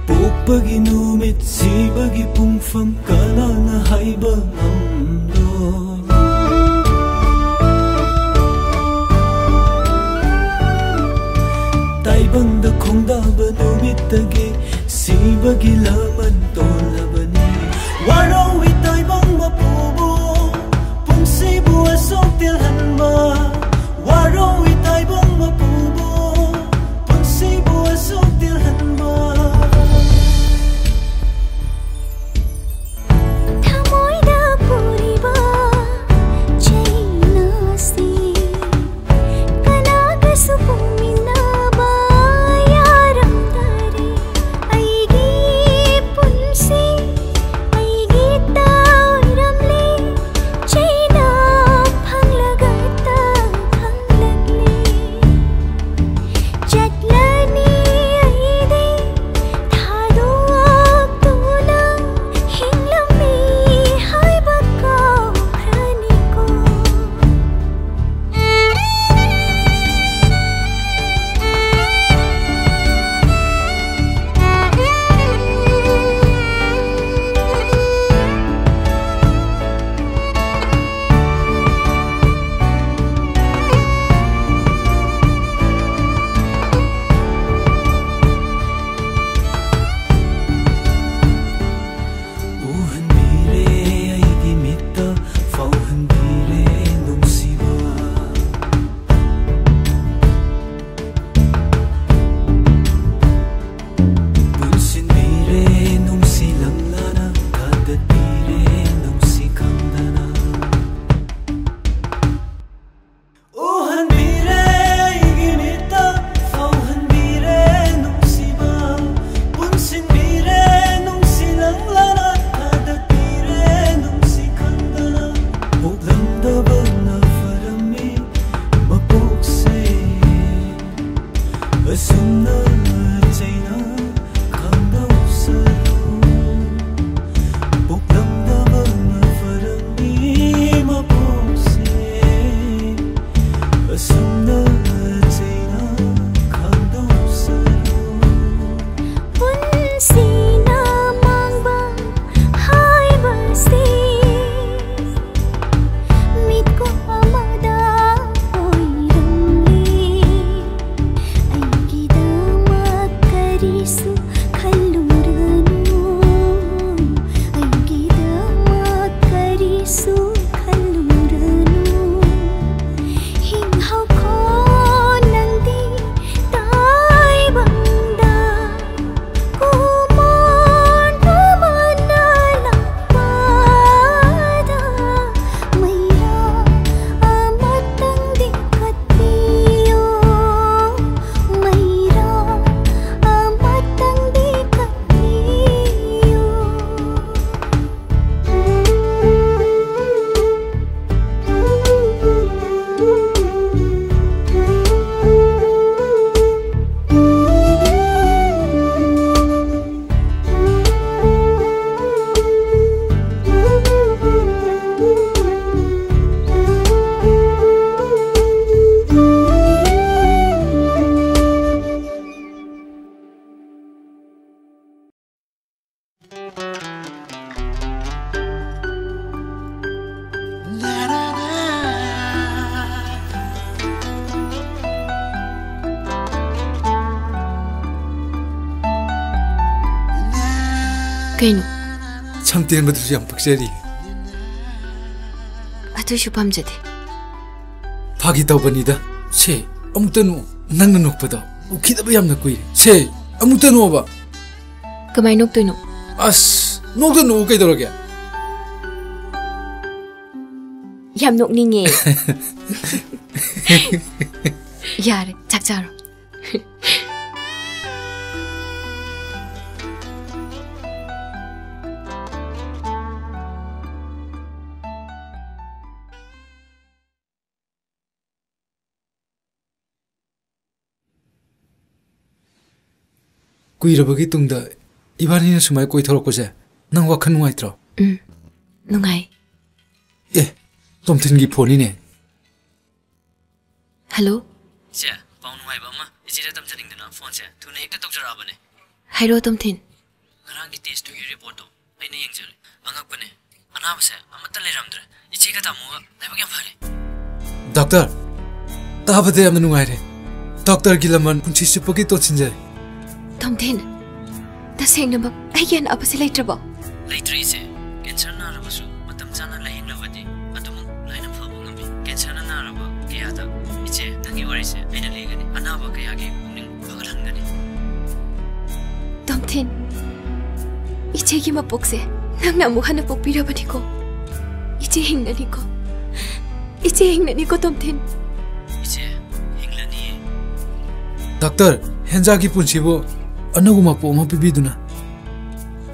ꯄꯣꯛꯄꯒꯤ ꯅꯨꯃꯤꯠ ꯁꯤꯕꯒꯤ ꯄꯨꯡꯐꯝ ꯀꯅꯥꯅ ꯍꯥꯏꯕ ꯉꯝꯂꯣꯏ꯫ ꯇꯥꯏꯕꯪꯗ ꯈꯣꯡꯗꯥꯕ ꯅꯨꯃꯤꯠꯇꯒꯤ ꯁꯤꯕꯒꯤ ꯂꯃꯟ ꯇꯣꯜꯂꯕꯅꯤ꯫ ꯋꯥꯔꯧꯏ ꯇꯥꯏꯕꯪ ꯃꯄꯨꯕꯨ ꯄꯨꯟꯁꯤꯕꯨ ꯑꯁꯨꯛ ꯇꯦꯜꯍꯟꯕ꯫ ꯋꯥꯔꯧꯏ ꯇꯥꯏꯕꯪ ꯃꯄꯨꯕꯨ ꯄꯨꯟꯁꯤꯕꯨ ꯑꯁꯨꯛ ꯇꯦꯜꯍꯟꯕ꯫ ꯊꯃꯣꯏꯗ ꯄꯨꯔꯤꯕ ꯆꯩꯅꯥꯁꯤ ꯀꯅꯥꯒꯁꯨ ꯄꯨꯃꯤꯟꯅꯕ ꯌꯥꯔꯝꯗꯔꯦ꯫ ꯑꯩꯒꯤ ꯄꯨꯟꯁꯤ ꯑꯩꯒꯤ ꯇꯥꯔꯝꯂꯦ꯫ ꯆꯩꯅꯥ ꯐꯪꯂꯒꯇ ꯐꯪꯂꯛꯂꯦ꯫ ꯀꯩꯅꯣ? ꯁꯝ ꯇꯦꯟꯕꯗꯨꯁꯨ ꯌꯥꯝ ꯄꯛꯆꯔꯤ꯫ ꯑꯗꯨꯏꯁꯨ ꯄꯥꯝꯖꯗꯦ꯫ ꯐꯥꯒꯤ ꯇꯧꯕꯅꯤꯗ꯫ ꯁꯦ, ꯑꯃꯨꯛꯇ ꯅꯣꯛ꯫ ꯅꯪꯅ ꯅꯣꯛꯄꯗꯣ ꯎꯈꯤꯗꯕ ꯌꯥꯝꯅ ꯀꯨꯏꯔꯦ꯫ ꯁꯦ, ꯑꯃꯨꯛꯇ ꯅꯣꯛꯑꯣꯕ꯫ ꯀꯃꯥꯏ ꯅꯣꯛꯇꯣꯏꯅꯣ? ꯑꯁ, ꯅꯣꯛꯇ ꯅꯣꯛꯎ ꯀꯩꯗꯧꯔꯒꯦ? ꯌꯥꯝ ꯅꯣꯛꯅꯤꯡꯉꯦ꯫ ꯌꯥꯔꯦ, ꯆꯥꯛ ꯆꯥꯔꯣ꯫ ꯀꯨꯏꯔꯕꯒꯤ ꯇꯨꯡꯗ ꯏꯕꯥꯅꯤꯅ ꯁꯨꯃꯥꯏ ꯀꯣꯏꯊꯣꯔꯛꯄꯁꯦ ꯅꯪ ꯋꯥꯈꯜ ꯅꯨꯡꯉꯥꯏꯇ꯭ꯔꯣ? ꯎꯝ, ꯅꯨꯡꯉꯥꯏ꯫ ꯑꯦ, ꯇꯣꯝꯊꯤꯟꯒꯤ ꯐꯣꯟꯅꯤꯅꯦ꯫ ꯍꯜꯂꯣ꯫ ꯏꯆꯦ, ꯄꯥꯎ ꯅꯨꯡꯉꯥꯏꯕ ꯑꯃ ꯏꯆꯦꯗ ꯇꯝꯖꯅꯤꯡꯗꯅ ꯐꯣꯟꯁꯦ ꯊꯨꯅ ꯍꯦꯛꯇ ꯇꯧꯖꯔꯛꯑꯕꯅꯦ꯫ ꯍꯥꯏꯔꯣ, ꯇꯣꯝꯊꯤꯟ꯫ ꯉꯔꯥꯡꯒꯤ ꯇꯦꯁꯇꯨꯒꯤ ꯔꯤꯄꯣꯔꯠꯇꯣ ꯑꯩꯅ ꯌꯦꯡꯖꯔꯦ꯫ ꯑꯉꯛꯄꯅꯦ, ꯑꯅꯥꯕꯁꯦ ꯑꯃꯠꯇ ꯂꯩꯔꯝꯗ꯭ꯔꯦ꯫ ꯏꯆꯦꯒ ꯇꯥꯃꯣꯒ ꯂꯥꯏꯕꯛ ꯌꯥꯝ ꯐꯔꯦ꯫ ꯗꯣꯛꯇꯔ, ꯇꯥꯕꯗ ꯌꯥꯝꯅ ꯅꯨꯡꯉꯥꯏꯔꯦ꯫ ꯗꯣꯛꯇꯔꯒꯤ ꯂꯃꯟ ꯄꯨꯟꯁꯤ ꯆꯨꯞꯄꯒꯤ ꯇꯣꯟꯁꯤꯟꯖꯔꯦ꯫ ꯇꯣꯝꯊꯤꯟ, ꯇꯁꯦꯡꯅꯃꯛ ꯑꯩꯒꯤ ꯑꯅꯥꯕꯁꯦ ꯂꯩꯇ꯭ꯔꯕꯣ? ꯂꯩꯇ꯭ꯔꯦ ꯏꯆꯦ꯫ ꯀꯦꯟꯁꯔ ꯅꯥꯔꯕꯁꯨ ꯃꯇꯝ ꯆꯥꯅ ꯂꯥꯌꯦꯡꯂꯕꯗꯤ ꯑꯗꯨꯃꯛ ꯂꯥꯏꯅ ꯐꯕ ꯉꯝꯃꯤ꯫ ꯀꯦꯟꯁꯔꯅ ꯅꯥꯔꯕ ꯀꯌꯥꯗ ꯏꯆꯦ ꯅꯪꯒꯤ ꯋꯥꯔꯤꯁꯦ ꯑꯩꯅ ꯂꯤꯒꯅꯤ꯫ ꯑꯅꯥꯕ ꯀꯌꯥꯒꯤ ꯄꯨꯛꯅꯤꯡ ꯐꯒꯠꯍꯟꯒꯅꯤ꯫ ꯇꯣꯝꯊꯤꯟ, ꯏꯆꯦꯒꯤ ꯃꯄꯣꯛꯁꯦ ꯅꯪꯅ ꯑꯃꯨꯛ ꯍꯟꯅ ꯄꯣꯛꯄꯤꯔꯕꯅꯤꯀꯣ꯫ ꯏꯆꯦ ꯍꯤꯡꯂꯅꯤꯀꯣ꯫ ꯏꯆꯦ ꯍꯤꯡꯂꯅꯤꯀꯣ, ꯇꯣꯝꯊꯤꯟ꯫ ꯏꯆꯦ ꯍꯤꯡꯂꯅꯤꯌꯦ꯫ ꯗꯣꯛꯇꯔ, ꯍꯦꯟꯖꯥꯒꯤ ꯄꯨꯟꯁꯤꯕꯨ ꯑꯅꯧꯕ ꯃꯄꯣꯛ ꯑꯃ ꯄꯤꯕꯤꯗꯨꯅ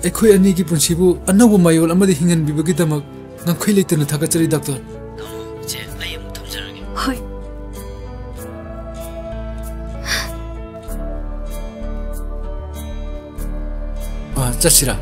ꯑꯩꯈꯣꯏ ꯑꯅꯤꯒꯤ ꯄꯨꯟꯁꯤꯕꯨ ꯑꯅꯧꯕ ꯃꯌꯣꯜ ꯑꯃꯗ ꯍꯤꯡꯍꯟꯕꯤꯕꯒꯤꯗꯃꯛ ꯉꯝꯈꯩ ꯂꯩꯇꯅ ꯊꯥꯒꯠꯆꯔꯤ, ꯗꯣꯛꯇꯔ꯫ ꯇꯥꯃꯣ, ꯏꯆꯦ, ꯑꯩ ꯑꯃꯨꯛ ꯊꯝꯖꯔꯒꯦ꯫ ꯍꯣꯏ꯫ ꯑ, ꯆꯠꯁꯤꯔꯥ?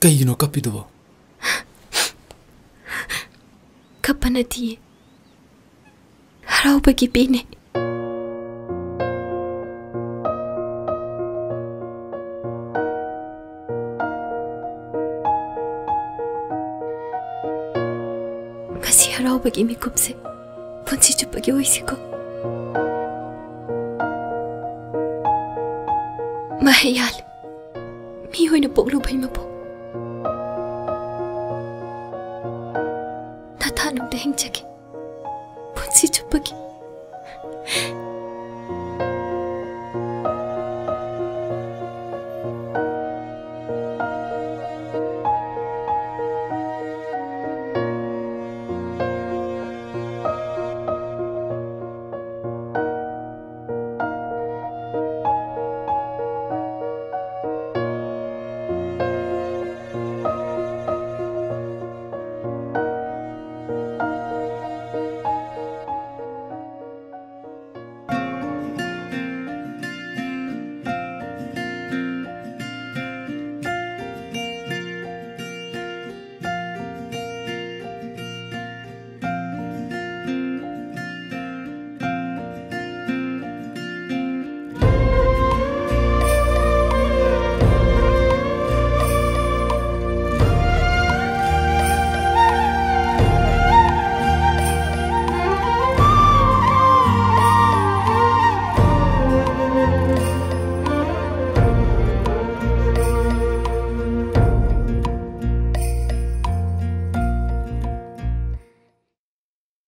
ꯀꯩꯒꯤꯅꯣ ꯀꯞꯄꯤꯗꯨꯕꯣ? ꯀꯞꯄ ꯅꯠꯇꯤꯌꯦ, ꯍꯔꯥꯎꯕꯒꯤ ꯄꯤꯅꯦ꯫ ꯉꯁꯤ ꯍꯔꯥꯎꯕꯒꯤ ꯃꯤꯀꯨꯞꯁꯦ ꯄꯨꯟꯁꯤ ꯆꯨꯞꯄꯒꯤ ꯑꯣꯏꯁꯤꯀꯣ꯫ ꯃꯍꯩ ꯌꯥꯜꯂꯦ, ꯃꯤ ꯑꯣꯏꯅ ꯄꯣꯛꯂꯨꯕꯩ ꯃꯄꯣꯛ꯫ ꯅꯊꯥꯅꯨꯡꯗ ꯍꯤꯡꯖꯒꯦ ꯄꯨꯟꯁꯤ ꯆꯨꯞꯄꯒꯤ꯫